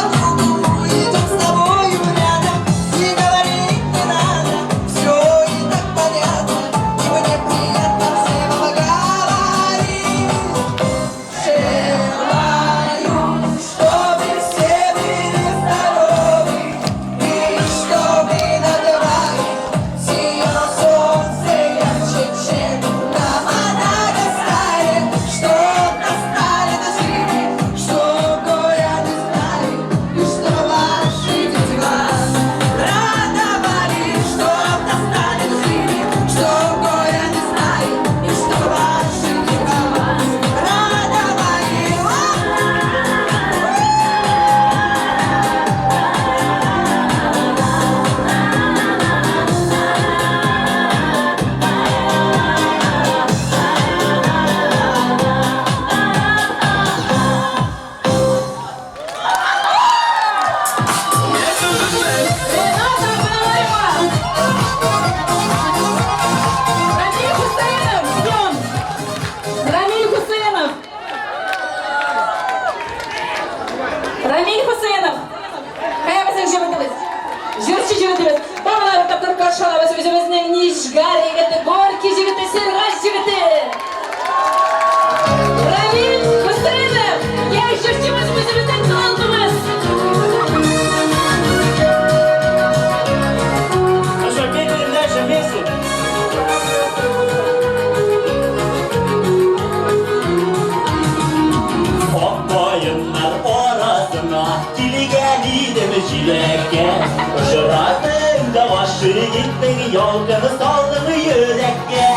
в идет с тобою рядом, и говорить не надо, все и так понятно, и мне приятно всем говорить. Желаю, чтобы все были здоровы, и чтобы над вами сияло солнце ярче, чем на Мадагаскаре, чтоб настали дожди, чтоб горя не знали, и чтобы ваши дети вас радовали, чтоб настали дожди, чтоб горя не знали, и чтобы ваши дети вас радовали. Рената Пономарева! Рамиль Хусейнов, где он? Рамиль Хусейнов! Рамиль Хусейнов! Кая безнең җегетебез? Җырчы җегетебез. Бабалар бер тапкыр каршы алабыз үзебезнең Нижгар егете, Горький җегете, Сергач җегете. Рамиль Хусейнов! Яшь җырчыбыз, үзебезнең талантыбыз. Ну что, петь дальше вместе? Ак каеннар арасына килгән идем җиләккә. Очрадың да гашыйк иттең, ялкын салдың йөрәккә.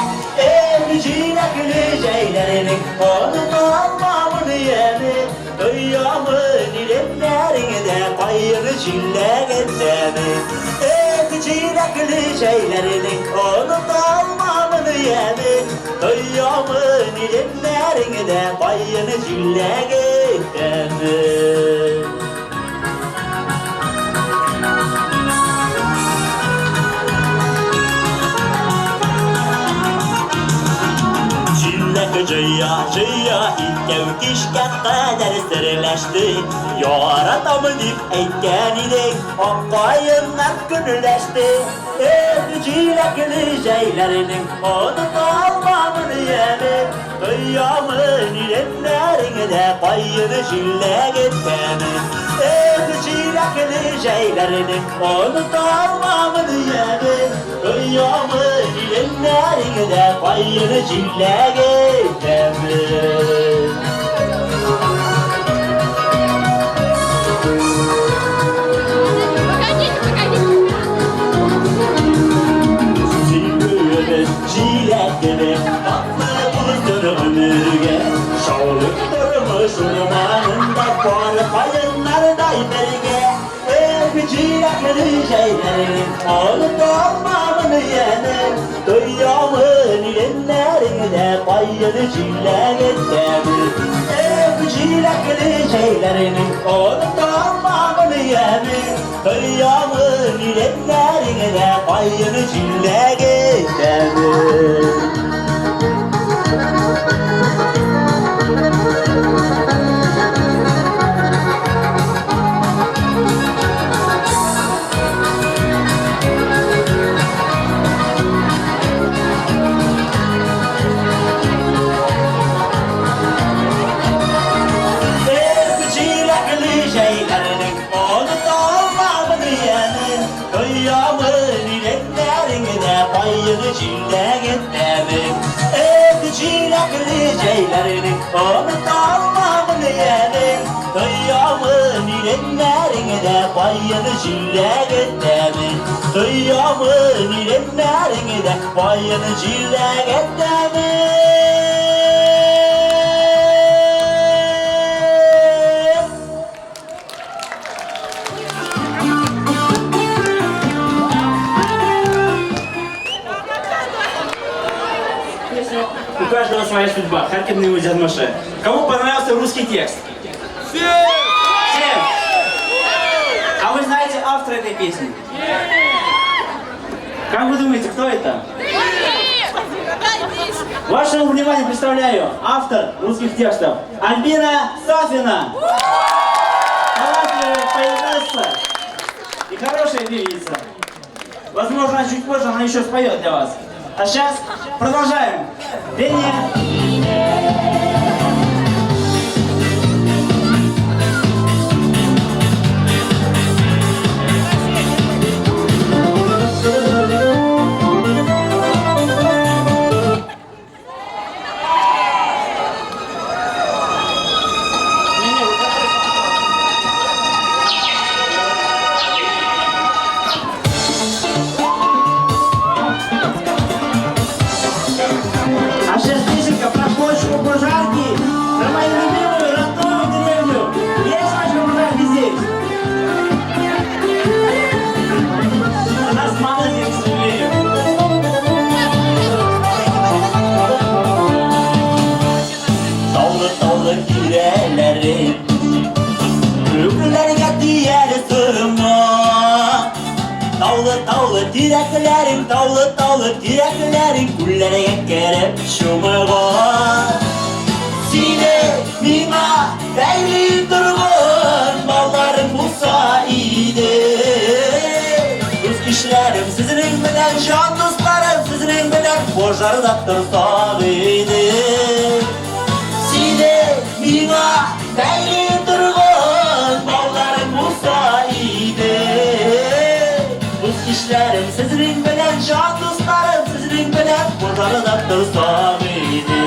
Эй, җиләкле җәйләренең оныта алмамын яме. Тоямын иреннәреңдә каен җиләгендәме. Эй, җиләкле җәйләренең оныта алмамын яме. Тоямын иреннәреңдә каен җиләгендәме. Җиләк җыя, җыя, икәү кичкә кадәр серләштек. Яратам дип әйткән идең, ак каеннар көнләште. Эй, җиләкле җәйләренең оныта алмамын яме. Тоямын иреннәреңдә каен җиләге тәме. Эй, җиләкле җәйләренең оныта алмамын яме. Тоямын иреннәреңдә каен җиләге тәме. Погодите, погодите. Сөйгүебез җиләк кебек татлы булсын гомергә. Шаулык тормыш урманында Пар каеннардай бергә. Эх, җиләкле җәйләрнең оныта алмамын ямен, Тоямын иреннәреңдә каен җиләге тәмен. Эх, җиләкле җәйләрнең оныта алмамын ямен, Тоямын иреннәреңдә каен җиләге тәмен. Эх, җиләкле җәйләрнең оныта алмамын ямен, Тоямын иреннәреңдә каен җиләге тәмен. Эх, җиләкле җәйләрнең оныта алмамын ямен, Тоямын иреннәреңдә каен җиләге тәмен. Тоямын иреннәреңдә каен җиләге тәмен. У каждого своя судьба. Һәркемнең үз язмышы. Кому понравился русский текст? Всем! Всем! А вы знаете автора этой песни? Как вы думаете, кто это? Вашему вниманию представляю автор русских текстов Альбина Сафина. Талантливая поэтесса и хорошая певица. Возможно, чуть позже она еще споет для вас. А сейчас продолжаем пение. А сейчас песенка про кочку пожарки, про мою любимую родную деревню. Есть ваши пожарки здесь? У нас мало здесь, к сожалению. Таулы-таулы тирәләре, Күкләргә тияр сыман. Таулы-таулы тирәкләрең, таулы-таулы тирәкләрең Күлләргә кереп чумган. Сине миңа бәйли торган балларың булса иде. Дус ишләрем сезнең белән, җан дусларым сезнең белән Пожарда торсак иде. Сине миңа бәйли торган балларың булса иде. Дус ишләрем сезнең белән, җан дусларым сезнең белән Пожарда торсак иде.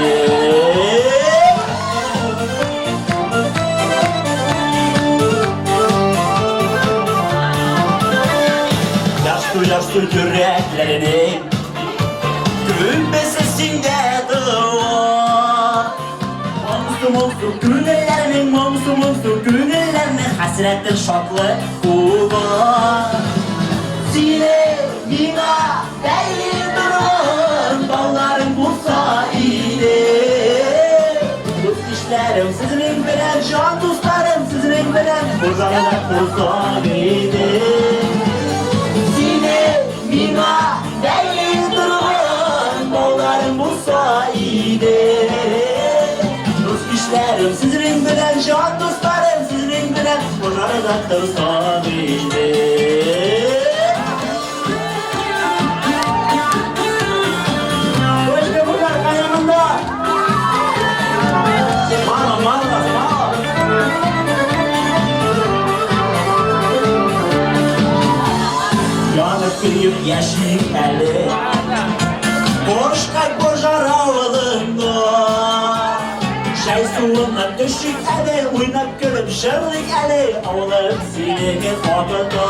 Ярсу ярсу йөрәкләренең Күпесе синдә тыла. Моңсу моңсу күңелләрнең, моңсу моңсу күңелләрнең Хәсрәтен шатлык куа. Сине миңа бәйли торган балларың булса иде. Дус ишләрем сезнең белән, җан дусларым сезнең белән Пожарда торсак иде. Сине миңа бәйли торган балларың булса иде. Дус ишләрем сезнең белән, җан дусларым сезнең белән Пожарда торсак иде. Точка пожар каягында. Мало, мало вас, мало. Янып көеп яшик әле Кошкай пожар авылында. Чәй суыннан төшик әле, уйнап көлеп җырлыйк әле, Авылым синеке хакында.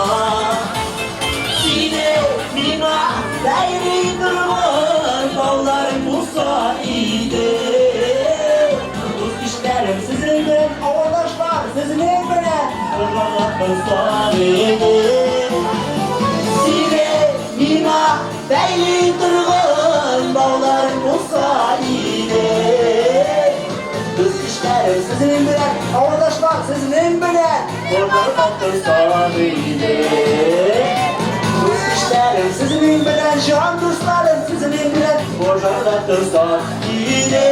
Сине миңа бәйли торган тауларың булса иде. Дус ишләрем сезнең белән, авылдашлар сезнең торсаң иде. Сине миңа бәйли торган баулар булса иде. Дус ишләрем сезнең белән, авылдашлар сезнең белән, горурланып торсаң иде. Дус ишләрем сезнең белән, җан дусларым сезнең белән, горурланып торсаң иде.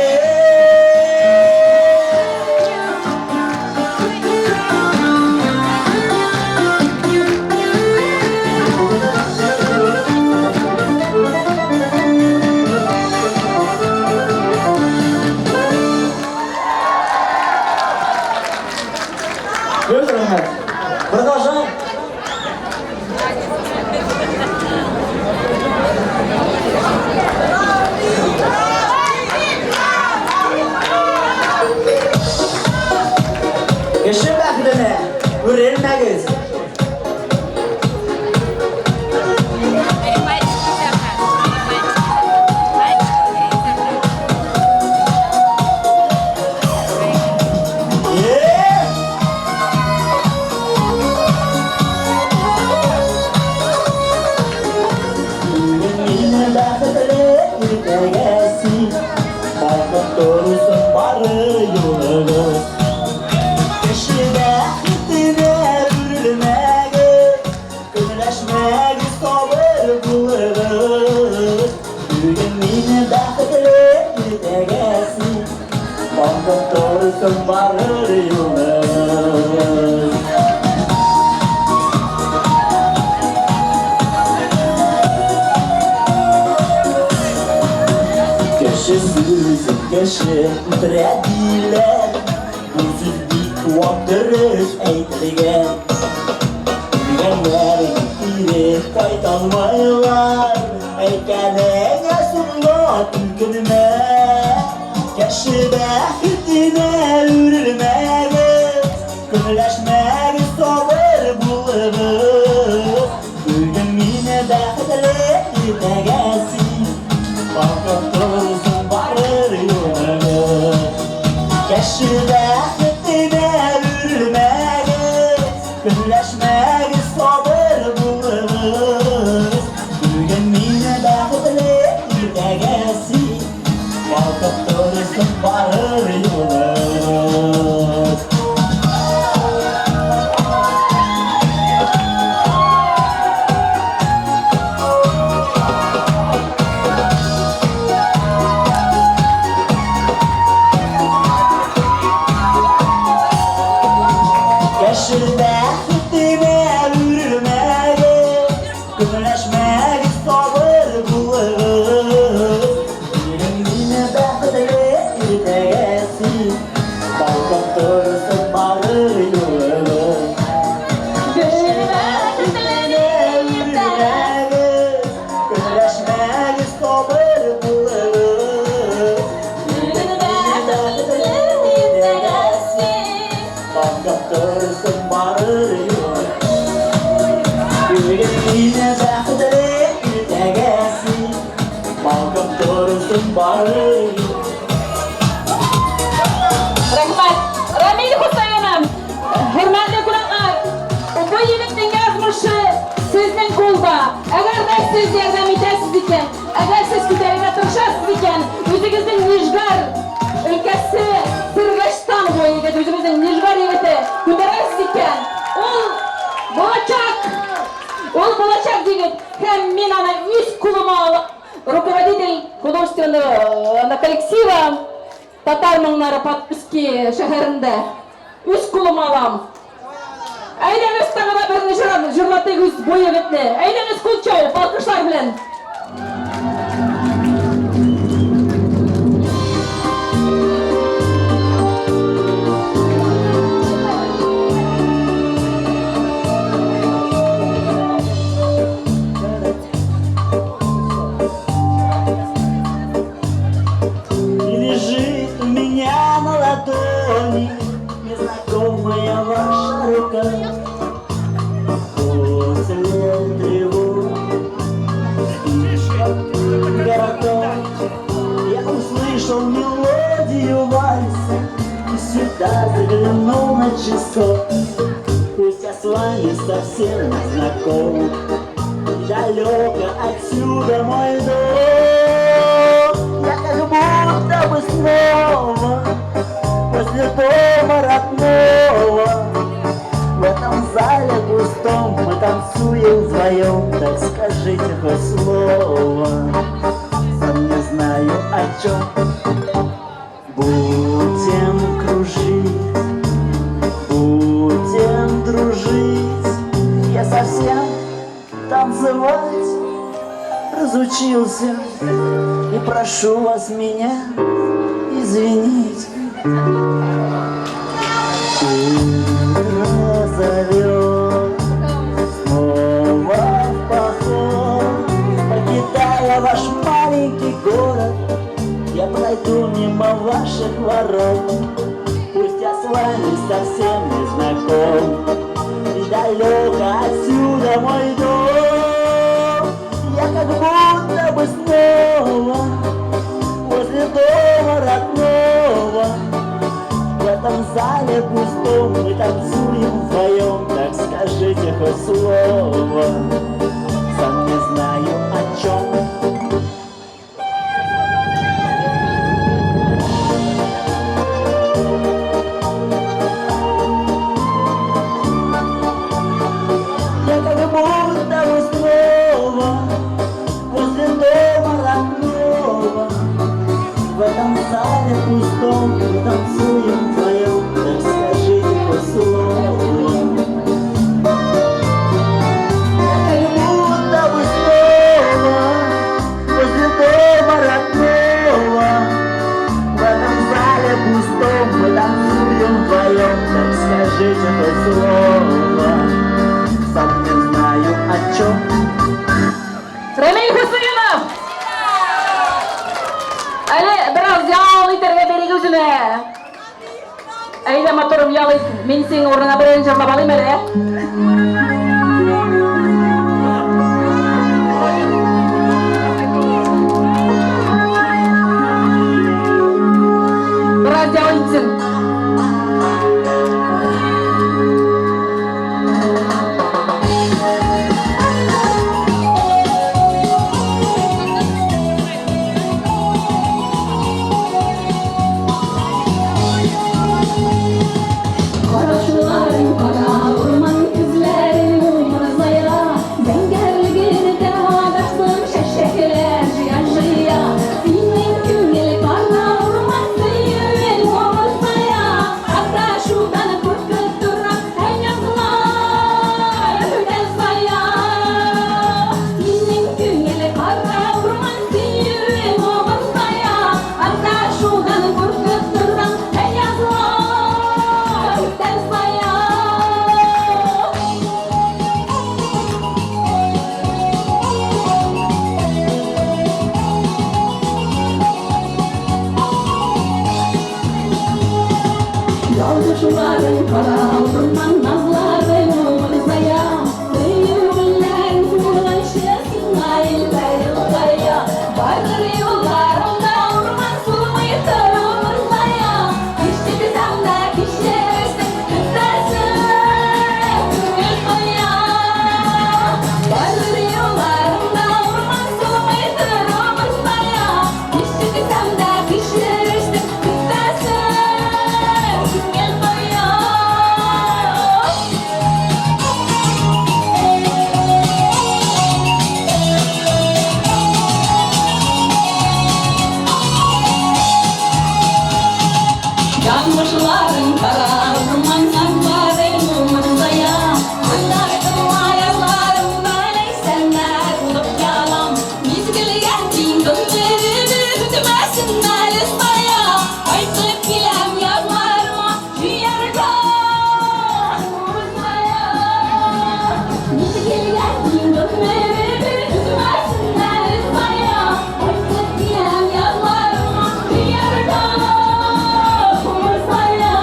Петр Ахмед, продолжаем. Кеше бәхетенә үрелмәгез. Бүген мине бәхетле иртәгә син, Балкып торсын бары юлыгыз. Кеше бәхетенә үрелмәгез, Көнләшмәгез, сабыр булыгыз. Бүген мине бәхетле иртәгә син, Балкып торсын бары юлыгыз. Кеше сүзен кеше үтерә диләр, Бу сүз бик вак дөрес әйтелгән. Үлгәннәр кире кайталмайлар, Әйткәнеңә соңлап үкенмә. Кеше бәхетенә үрелмәгез, Көнләшмәгез, сабыр булыгыз. Бүген мине бәхетле иртәгә син, Балкып торсын барыр юлыгыз. Кеше бәхетенә үрелмәгез, Көнләшмәгез, сабыр булыгыз. Бүген мине бәхетле иртәгә син, Балкып торсын барыр юлыгыз. Кеше бәхетенә үрелмәгез, Көнләшмәгез, сабыр булыгыз. Бүген мине бәхетле иртәгә син, Балкып торсын барыр юлыгыз. Кеше бәхетенә үрелмәгез, Көнләшмәгез, сабыр булыгыз. Бүген мине бәхетле иртәгә син, Балкып торсын барыр юлыгыз. Бүген мине бәхетле иртәгә син, Балкып торсын барыр юлыгыз. Рәхмәт. Рамил Хусаинов, хөрмәтле кунаклар, бу егетнең язмышы сезнең кулда. Әгәр дә сез ярдәм итәсез икән, әгәр сез күтәрергә тырышасыз икән, үзегезнең Нижгар өлкәсе Сыргачтан бу егет, үзебезнең Нижгар егете күтәрәсез икән, ул булачак. Ул булачак егет. Һәм мин аны үз кулыма алып, руководитель художественного коллектива Татар моңнары Подольски шәһәрендә үз кулыма алам. Әйдәгез тагы да берне җырлатыйк үз бу егетне. Әйдәгез кул чабып, алкышлар белән. И лежит у меня на ладони незнакомая ваша рука. После тревог городов я услышал мелодию вальса и сюда заглянул на часок. Пусть я с вами совсем не знаком, далеко отсюда мой дом. Я как будто бы снова возле дома родного. В этом зале пустом мы танцуем вдвоем. Так скажите хоть слово, сам не знаю о чем. Будем кружить, будем дружить. Я совсем танцевать разучился, и прошу вас меня извинить. Утро зовет снова в поход, покидая ваш маленький город, я пройду мимо ваших ворот. Пусть я с вами совсем не знаком, и далеко отсюда мой дом. Я как будто бы снова возле дома родного. В этом зале пустом мы танцуем вдвоем. Так скажите хоть слово, сам не знаю о чем. Я как будто бы снова возле дома родного. В этом зале пустом мы танцуем вдвоем. Так скажите хоть слово. Я как будто бы снова возле дома родного. В этом зале пустом мы танцуем вдвоем. Так скажите хоть слово, сам не знаю о чем. Рамиль Хусейнов! Әле бераз ял итәргә бирик үзенә. Әйдә, матурым, ял ит. Мин синең урыныңа берәрен җырлап алыйм әле. Бераз ял итсен. Карашларың кара урман күзләрең умырзая, Зәңгәрлеген тәгәрсен чәчәкләр җыя-җыя. Синең күңел кара урман сөюен умырзая, Адашудан куркып торам, аяклар үтә сая. Синең күңел кара урман сөюен умырзая, Адашудан куркып торам, аяклар үтә сая. Ялгышларың кара урман назларың умырзая, Сөю белән сулганчы сиңа илләр елгая. Бардыр юлларыңда урман сулмый тор умырзая, Кичексәм дә кичерерсең, көтәсең күңел куя. Бардыр юлларыңда урман сулмый тор умырзая, Кичексәм дә кичерерсең, көтәсең күңел куя. Язмышларың кара урман назларың умырзая, Уйлардым аякларымда ләйсәннәр булып ялам. Мизгелгә тиң гомеремне үтмәсен әле сая. Кайтып киләм язларыма җыярга умырзая. Мизгелгә тиң гомеремне үтмәсен әле сая. Кайтып киләм язларыма җыярга умырзая.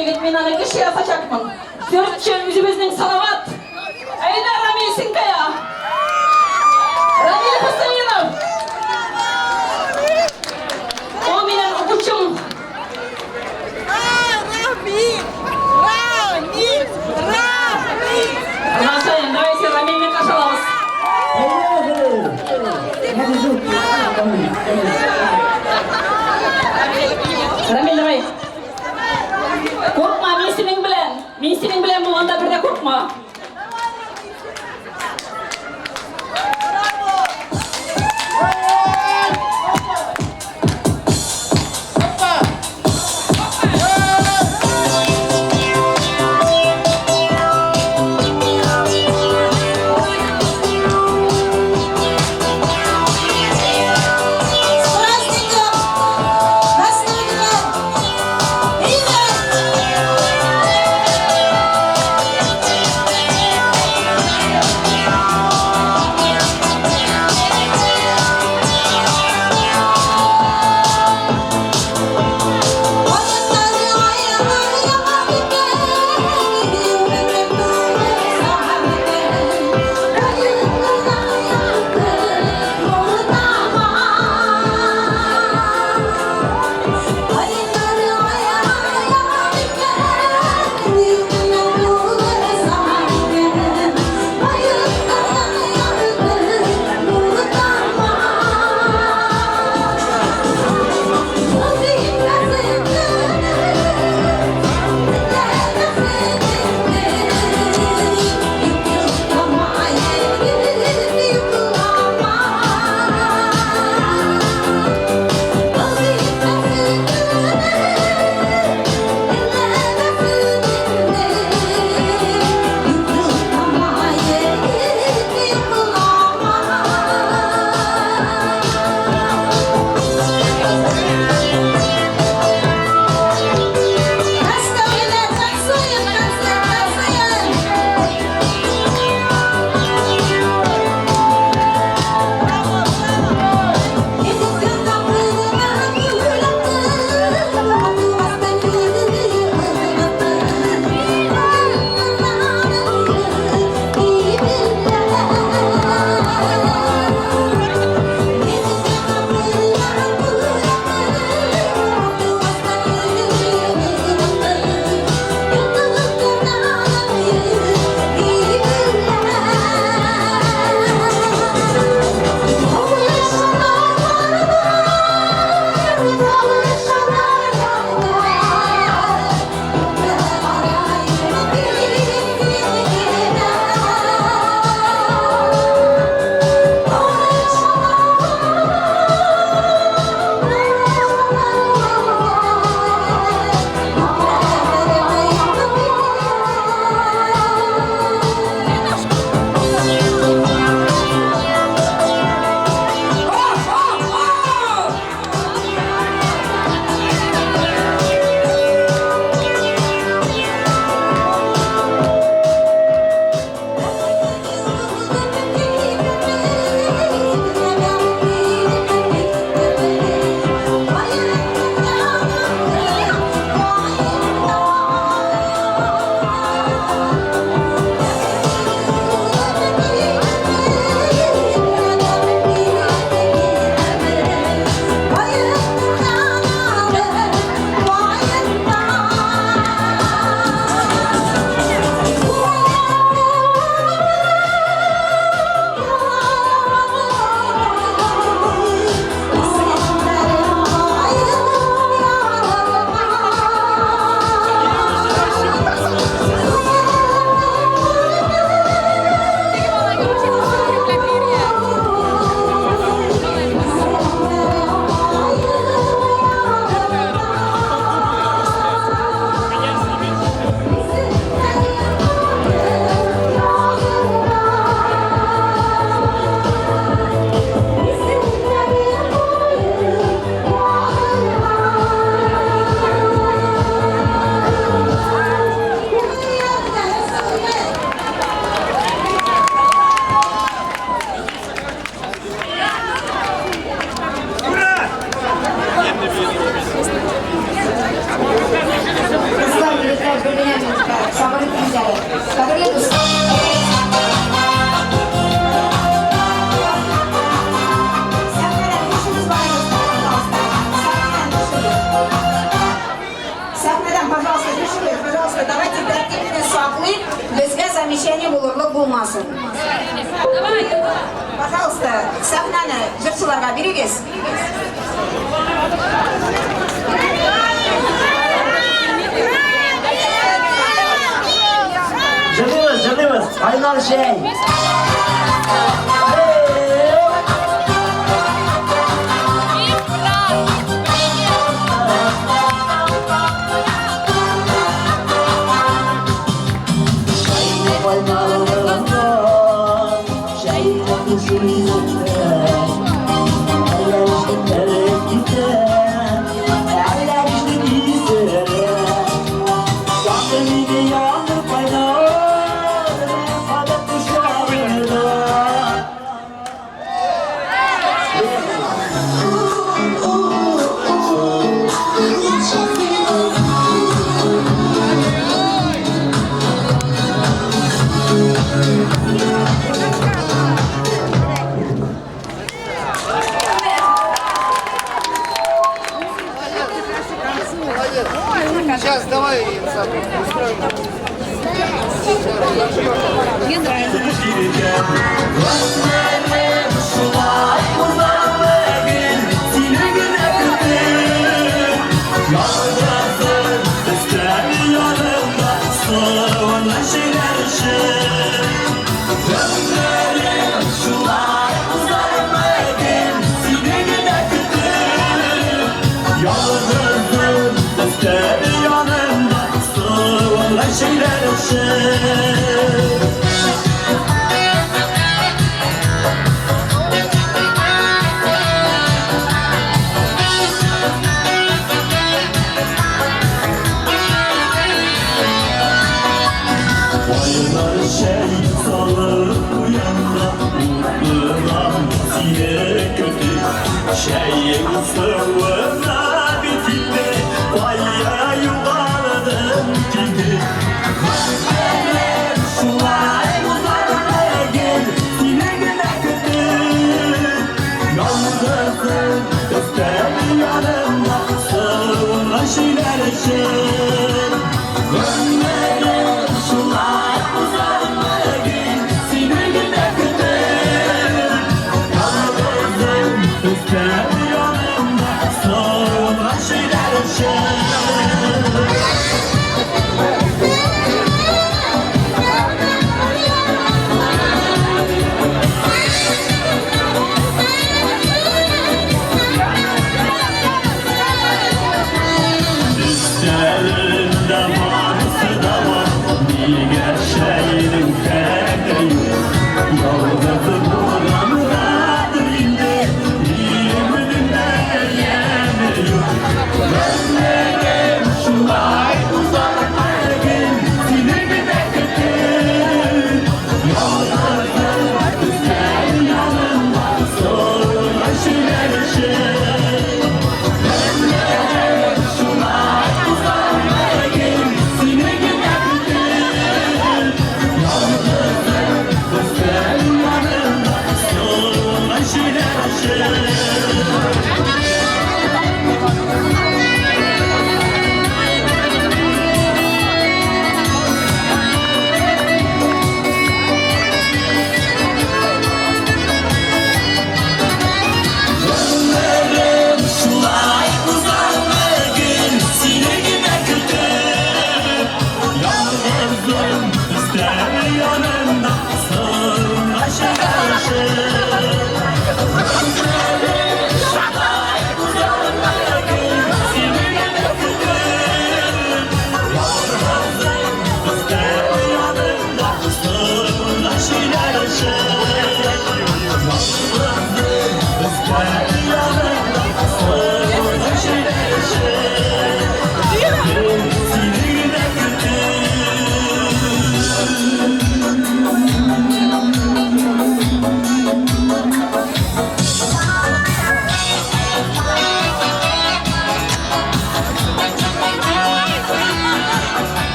егет, мин аны кеше ясачакмын. Төртче үзебезнең Салават. Әйдә, Рамил, син кая? Рамил Хөсәенов. Ул минем укучым. Рамил! Рамил! Рамил! Продолжаем, давайте Рамилне каршы алабыз. Рамил, давай. Куркма, мин синең белән. Мин синең белән булганда бер дә куркма. С праздником! Вас, Привет! Пожалуйста, давайте тәртипне саклыйк, безгә замечание булырлык булмасын. Пожалуйста, сәхнәне җырчыларга бирегез. Җырлыйбыз, җырлыйбыз. Кайнар чәй. Сейчас давай Мне нравится.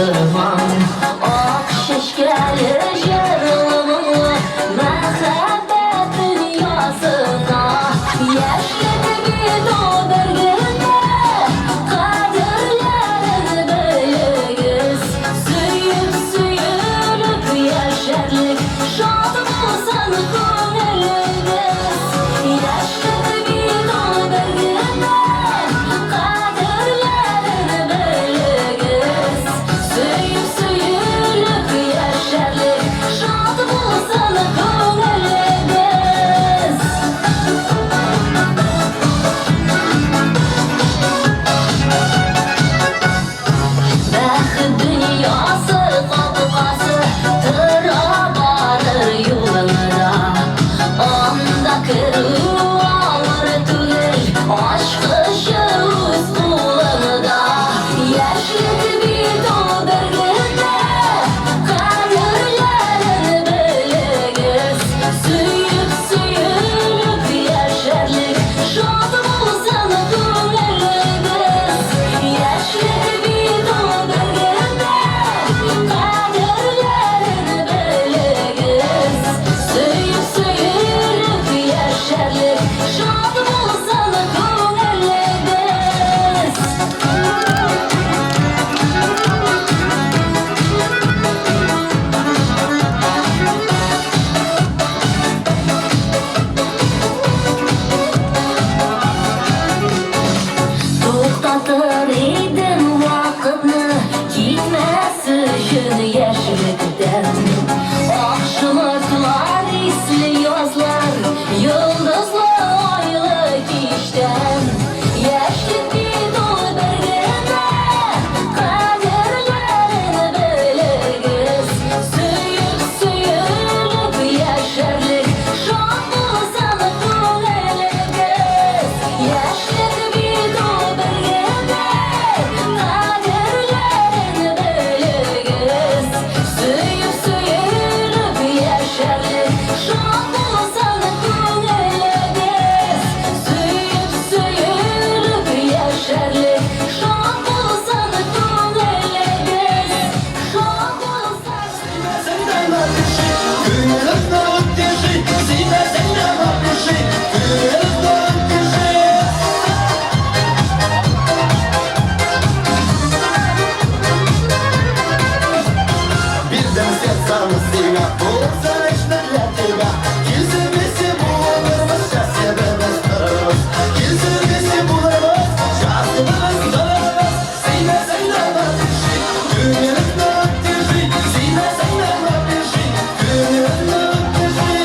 сыман. Ак чәчкәле җырлы моңлы мәхәббәт дөньясына. Яшьлек бит ул бер генә, кадерләрен белегез. Сөеп, сөелеп яшәрлек, шат булсын күңелегез. Яшьлек бит ул бер генә, кадерләрен белегез. Сөеп, сөелеп яшәрлек, шат булсын күңелегез. Бәхет дөньясы капкасы тора барыр юлыңда. Анда керү авыр түгел, ачкычы үз кулыңда. Яшьлек бит ул бер генә, кадерләрен белегез. Сөеп, сөелеп яшәрлек, шат булсын күңелегез. Яшьлек бит ул бер генә, кадерләрен белегез. Сөеп, сөелеп яшәрлек, шат булсын күңелегез. Туктатыр идем вакытны, китмәс өчен яшьлектән. Ак шомыртлар исле язлар, йолдызлы айлы кичтән. Яшьлек бит ул бер генә, кадерләрен белегез. Сөеп, сөелеп яшәрлек, шат булсын күңелегез. Яшьлек бит ул бер генә, кадерләрен белегез. Сөеп, сөелеп яшәрлек, шат булсын күңелегез. Сөеп, сөелеп яшәрлек, шат булсын күңелегез. Шат булсын. Күңелемне утеши, сөймәсәң дә напиши, күңелемне утеши. Бирдем сердцем сиңа, булса эшне для тебя. Килсә булырбыз, счастьебез торырбыз. Килсә булырбыз, счастьебез торырбыз. Сөймәсәң дә напиши, күңелемне утеши, сөймәсәң дә напиши, күңелемне утеши.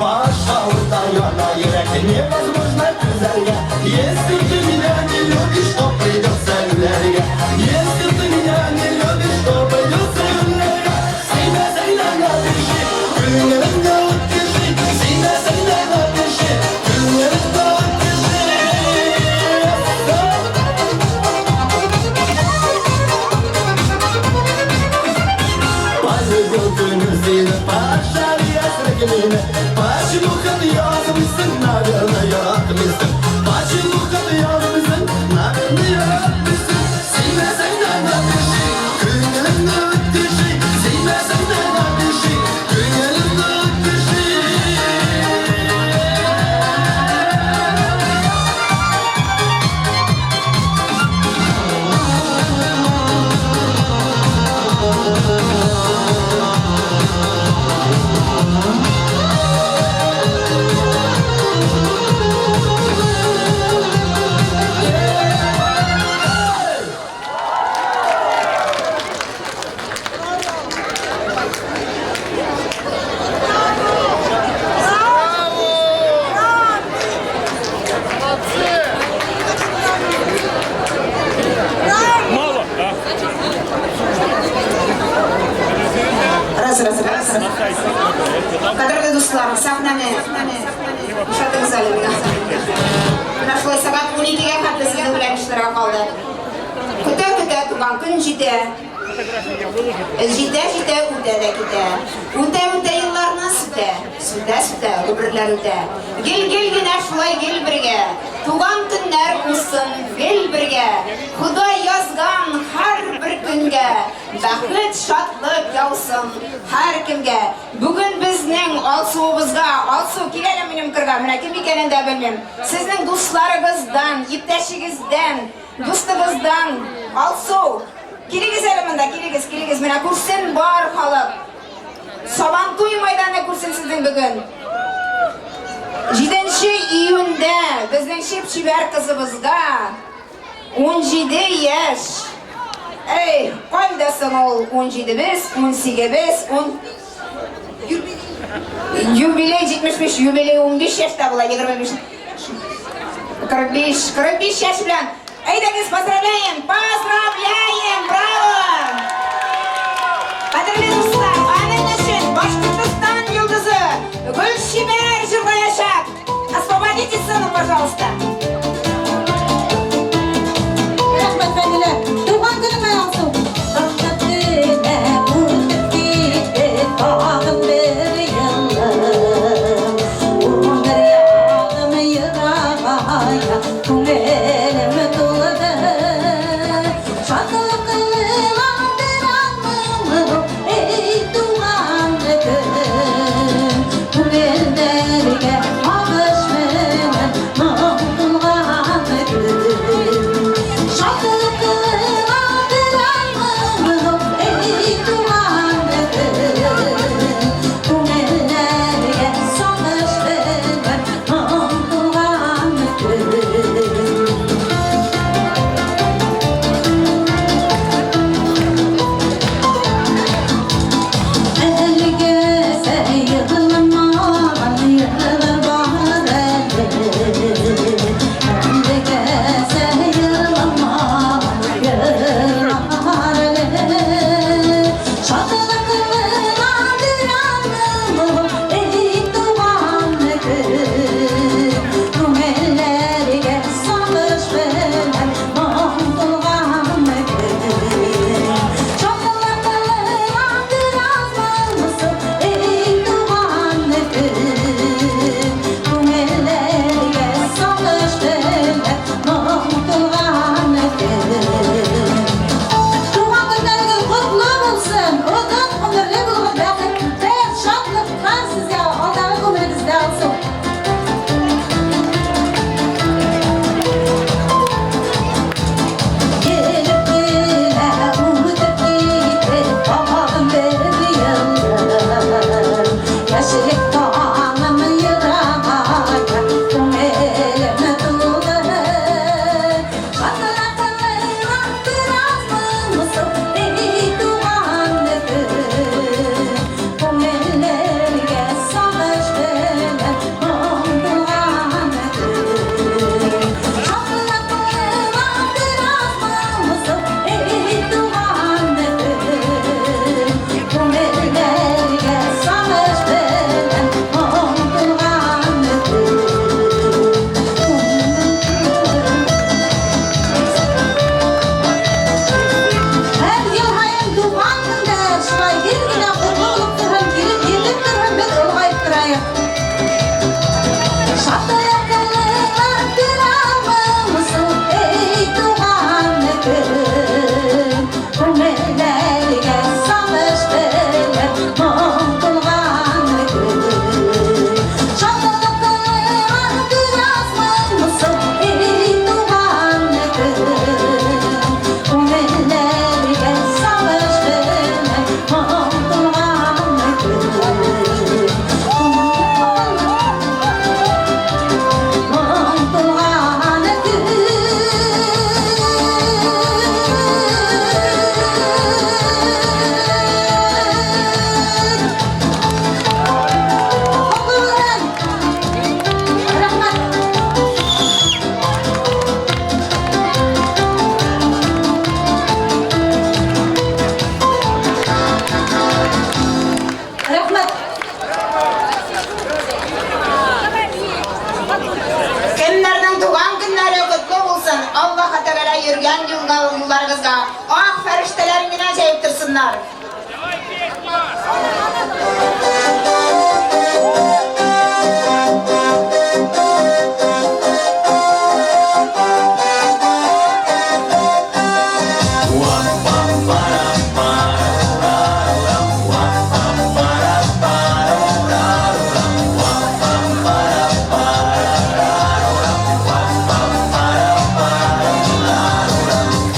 Баш авырта, яна йөрәк, невозможно түзәргә. Если ты меня не любишь, то придется үләргә. Если ты меня не любишь, то придется үләргә. Сөймәсәң дә напиши, күңелемне утеши. Сөймәсәң дә напиши, күңелемне утеши. Полюбил көнем сине, пошар мине. Почему хат язмыйсың, наверное, яратмыйсың. Почему хат язмыйсың, наверное, яратмыйсың. Сөймәсәң дә напиши, күңелемне утеши. Сөймәсәң дә напиши, күңелемне утеши. Сәхнәне бушатыгыз әле миңа. Менә шулай сәгать 12-гә хәтле сезнең белән эшләргә калды. Көтә-көтә туган көн җитә. Җитә, җитә, үтә дә китә. Үтә, үтә елларны сүтә. Сүтә, сүтә, гомерләр үтә. Гел, гел генә шулай гел бергә. Туган көннәр узсын гел бергә. Ходай язган һәрбер көнгә бәхет, шатлык яусын һәркемгә. Бүген безнең Алсуыбызга, Алсу, кил әле минем кырга, менә кем икәнен дә белмим. Сезнең дусларыгыздан, иптәшегездән, дустыгыздан, Алсу, килегез әле монда, килегез, килегез, менә күрсен бар халык. Сабантуй майданы күрсен сезнең бүген. 7 июньдә безнең чип-чибәр кызыбызга 17 яшь. Әй, кайда соң ул 17-без, 18-без, 10 Юбилей 75, юбилей 15 яшьтә була, 25. 45, 45 яшь белән. Әйдәгез, поздравляем! Поздравляем! Браво! Кадерле дуслар, аның өчен Башкортостан йолдызы Гөлчибәр җырлаячак. Освободите сцену, пожалуйста. Рәхмәт, Фәнилә. Туган көнең белән, Алсу. Рәхмәт кенә үтеп китте тагын бер елым. 11 ягым ерагая, күңелем тулды. Шатлыклы аңлау, эй. булсыннар.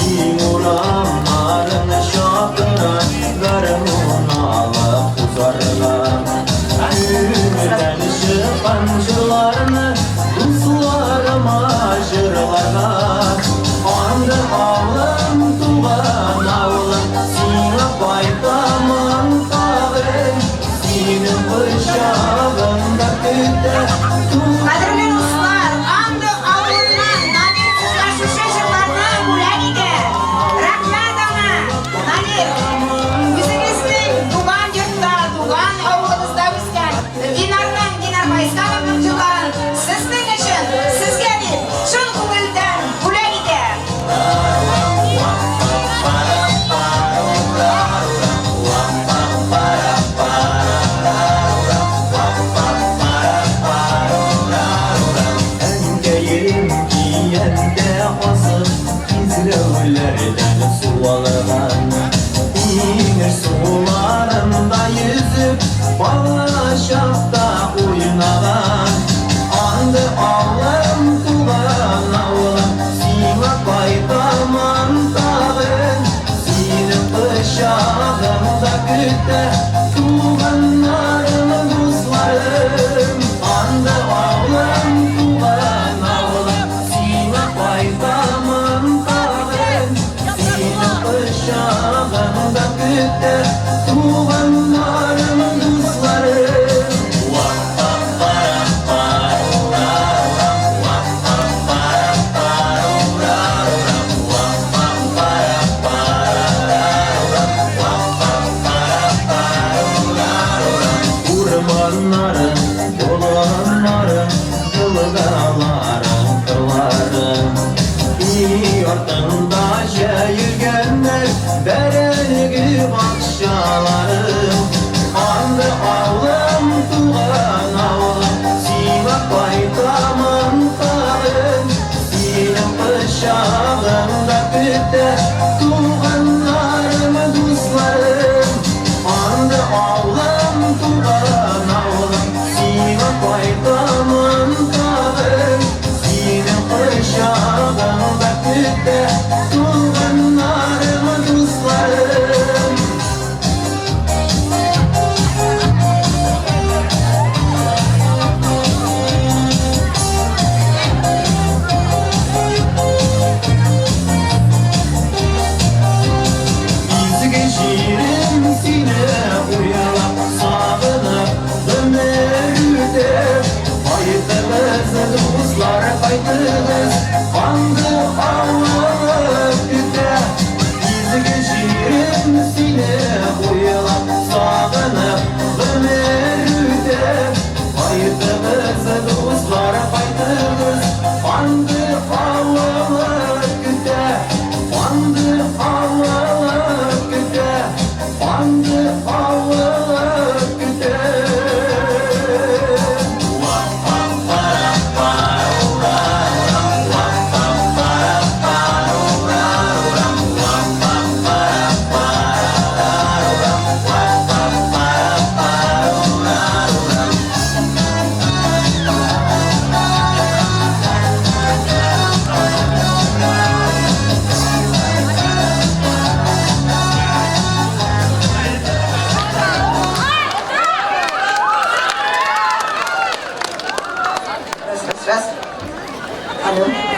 Киң урамнарын чакыра, гармун алып узарга. Күңелдән чыккан җырларны дусларыма җырларга. Анды авылым, туган авылым, сиңа кайтамын тагын. Синең кочагыңда көтә. Кадерле дуслар, Анды авылыннан Дамир сезгә шушы җырларны бүләк итә. Рәхмәт аңа, Дамир. Үзегезнең туган йортта, туган авылыгызда үскән Динарның, Динар Байсановның җырларын сезнең өчен, сезгә дип, чын күңелдән бүләк итә. Әнкәем кияндә асып, Кизләүләрдән су алган. Инеш суларында йөзеп, Бала чакта уйнаган. Анды авылым, туган авылым, Сиңа кайтамын тагын. Синең кочагыңда көтә Туганнарым, дусларым. Анды авылым, туган авылым, Сиңа кайтамын тагын. Синең кочагыңда көтә Туганнарым, дусларым. Урманнарым, болыннарым, елгаларым, кырларым. Өй артында җәелгәннәр бәрәңге бакчаларым. Анды авылым, туган авылым, сиңа кайтамын тагын. Синең кочагыңда көтә туганнарым, дусларым. Анды авылым, туган авылым, сиңа кайтамын тагын. Синең кочагыңда көтә туганнарым, дусларым. Изге җирем сине уйлап, сагынып, гомер үтә. Кайтыгыз, дуслар, кайтыгыз, Анды авылы көтә. Изге җирем сине уйлап, сагынып, гомер үтә. Кайтыгыз, дуслар, кайтыгыз, Анды авылы көтә. Анды авылы көтә. Анды авылы көтә. Раз, раз. Алло.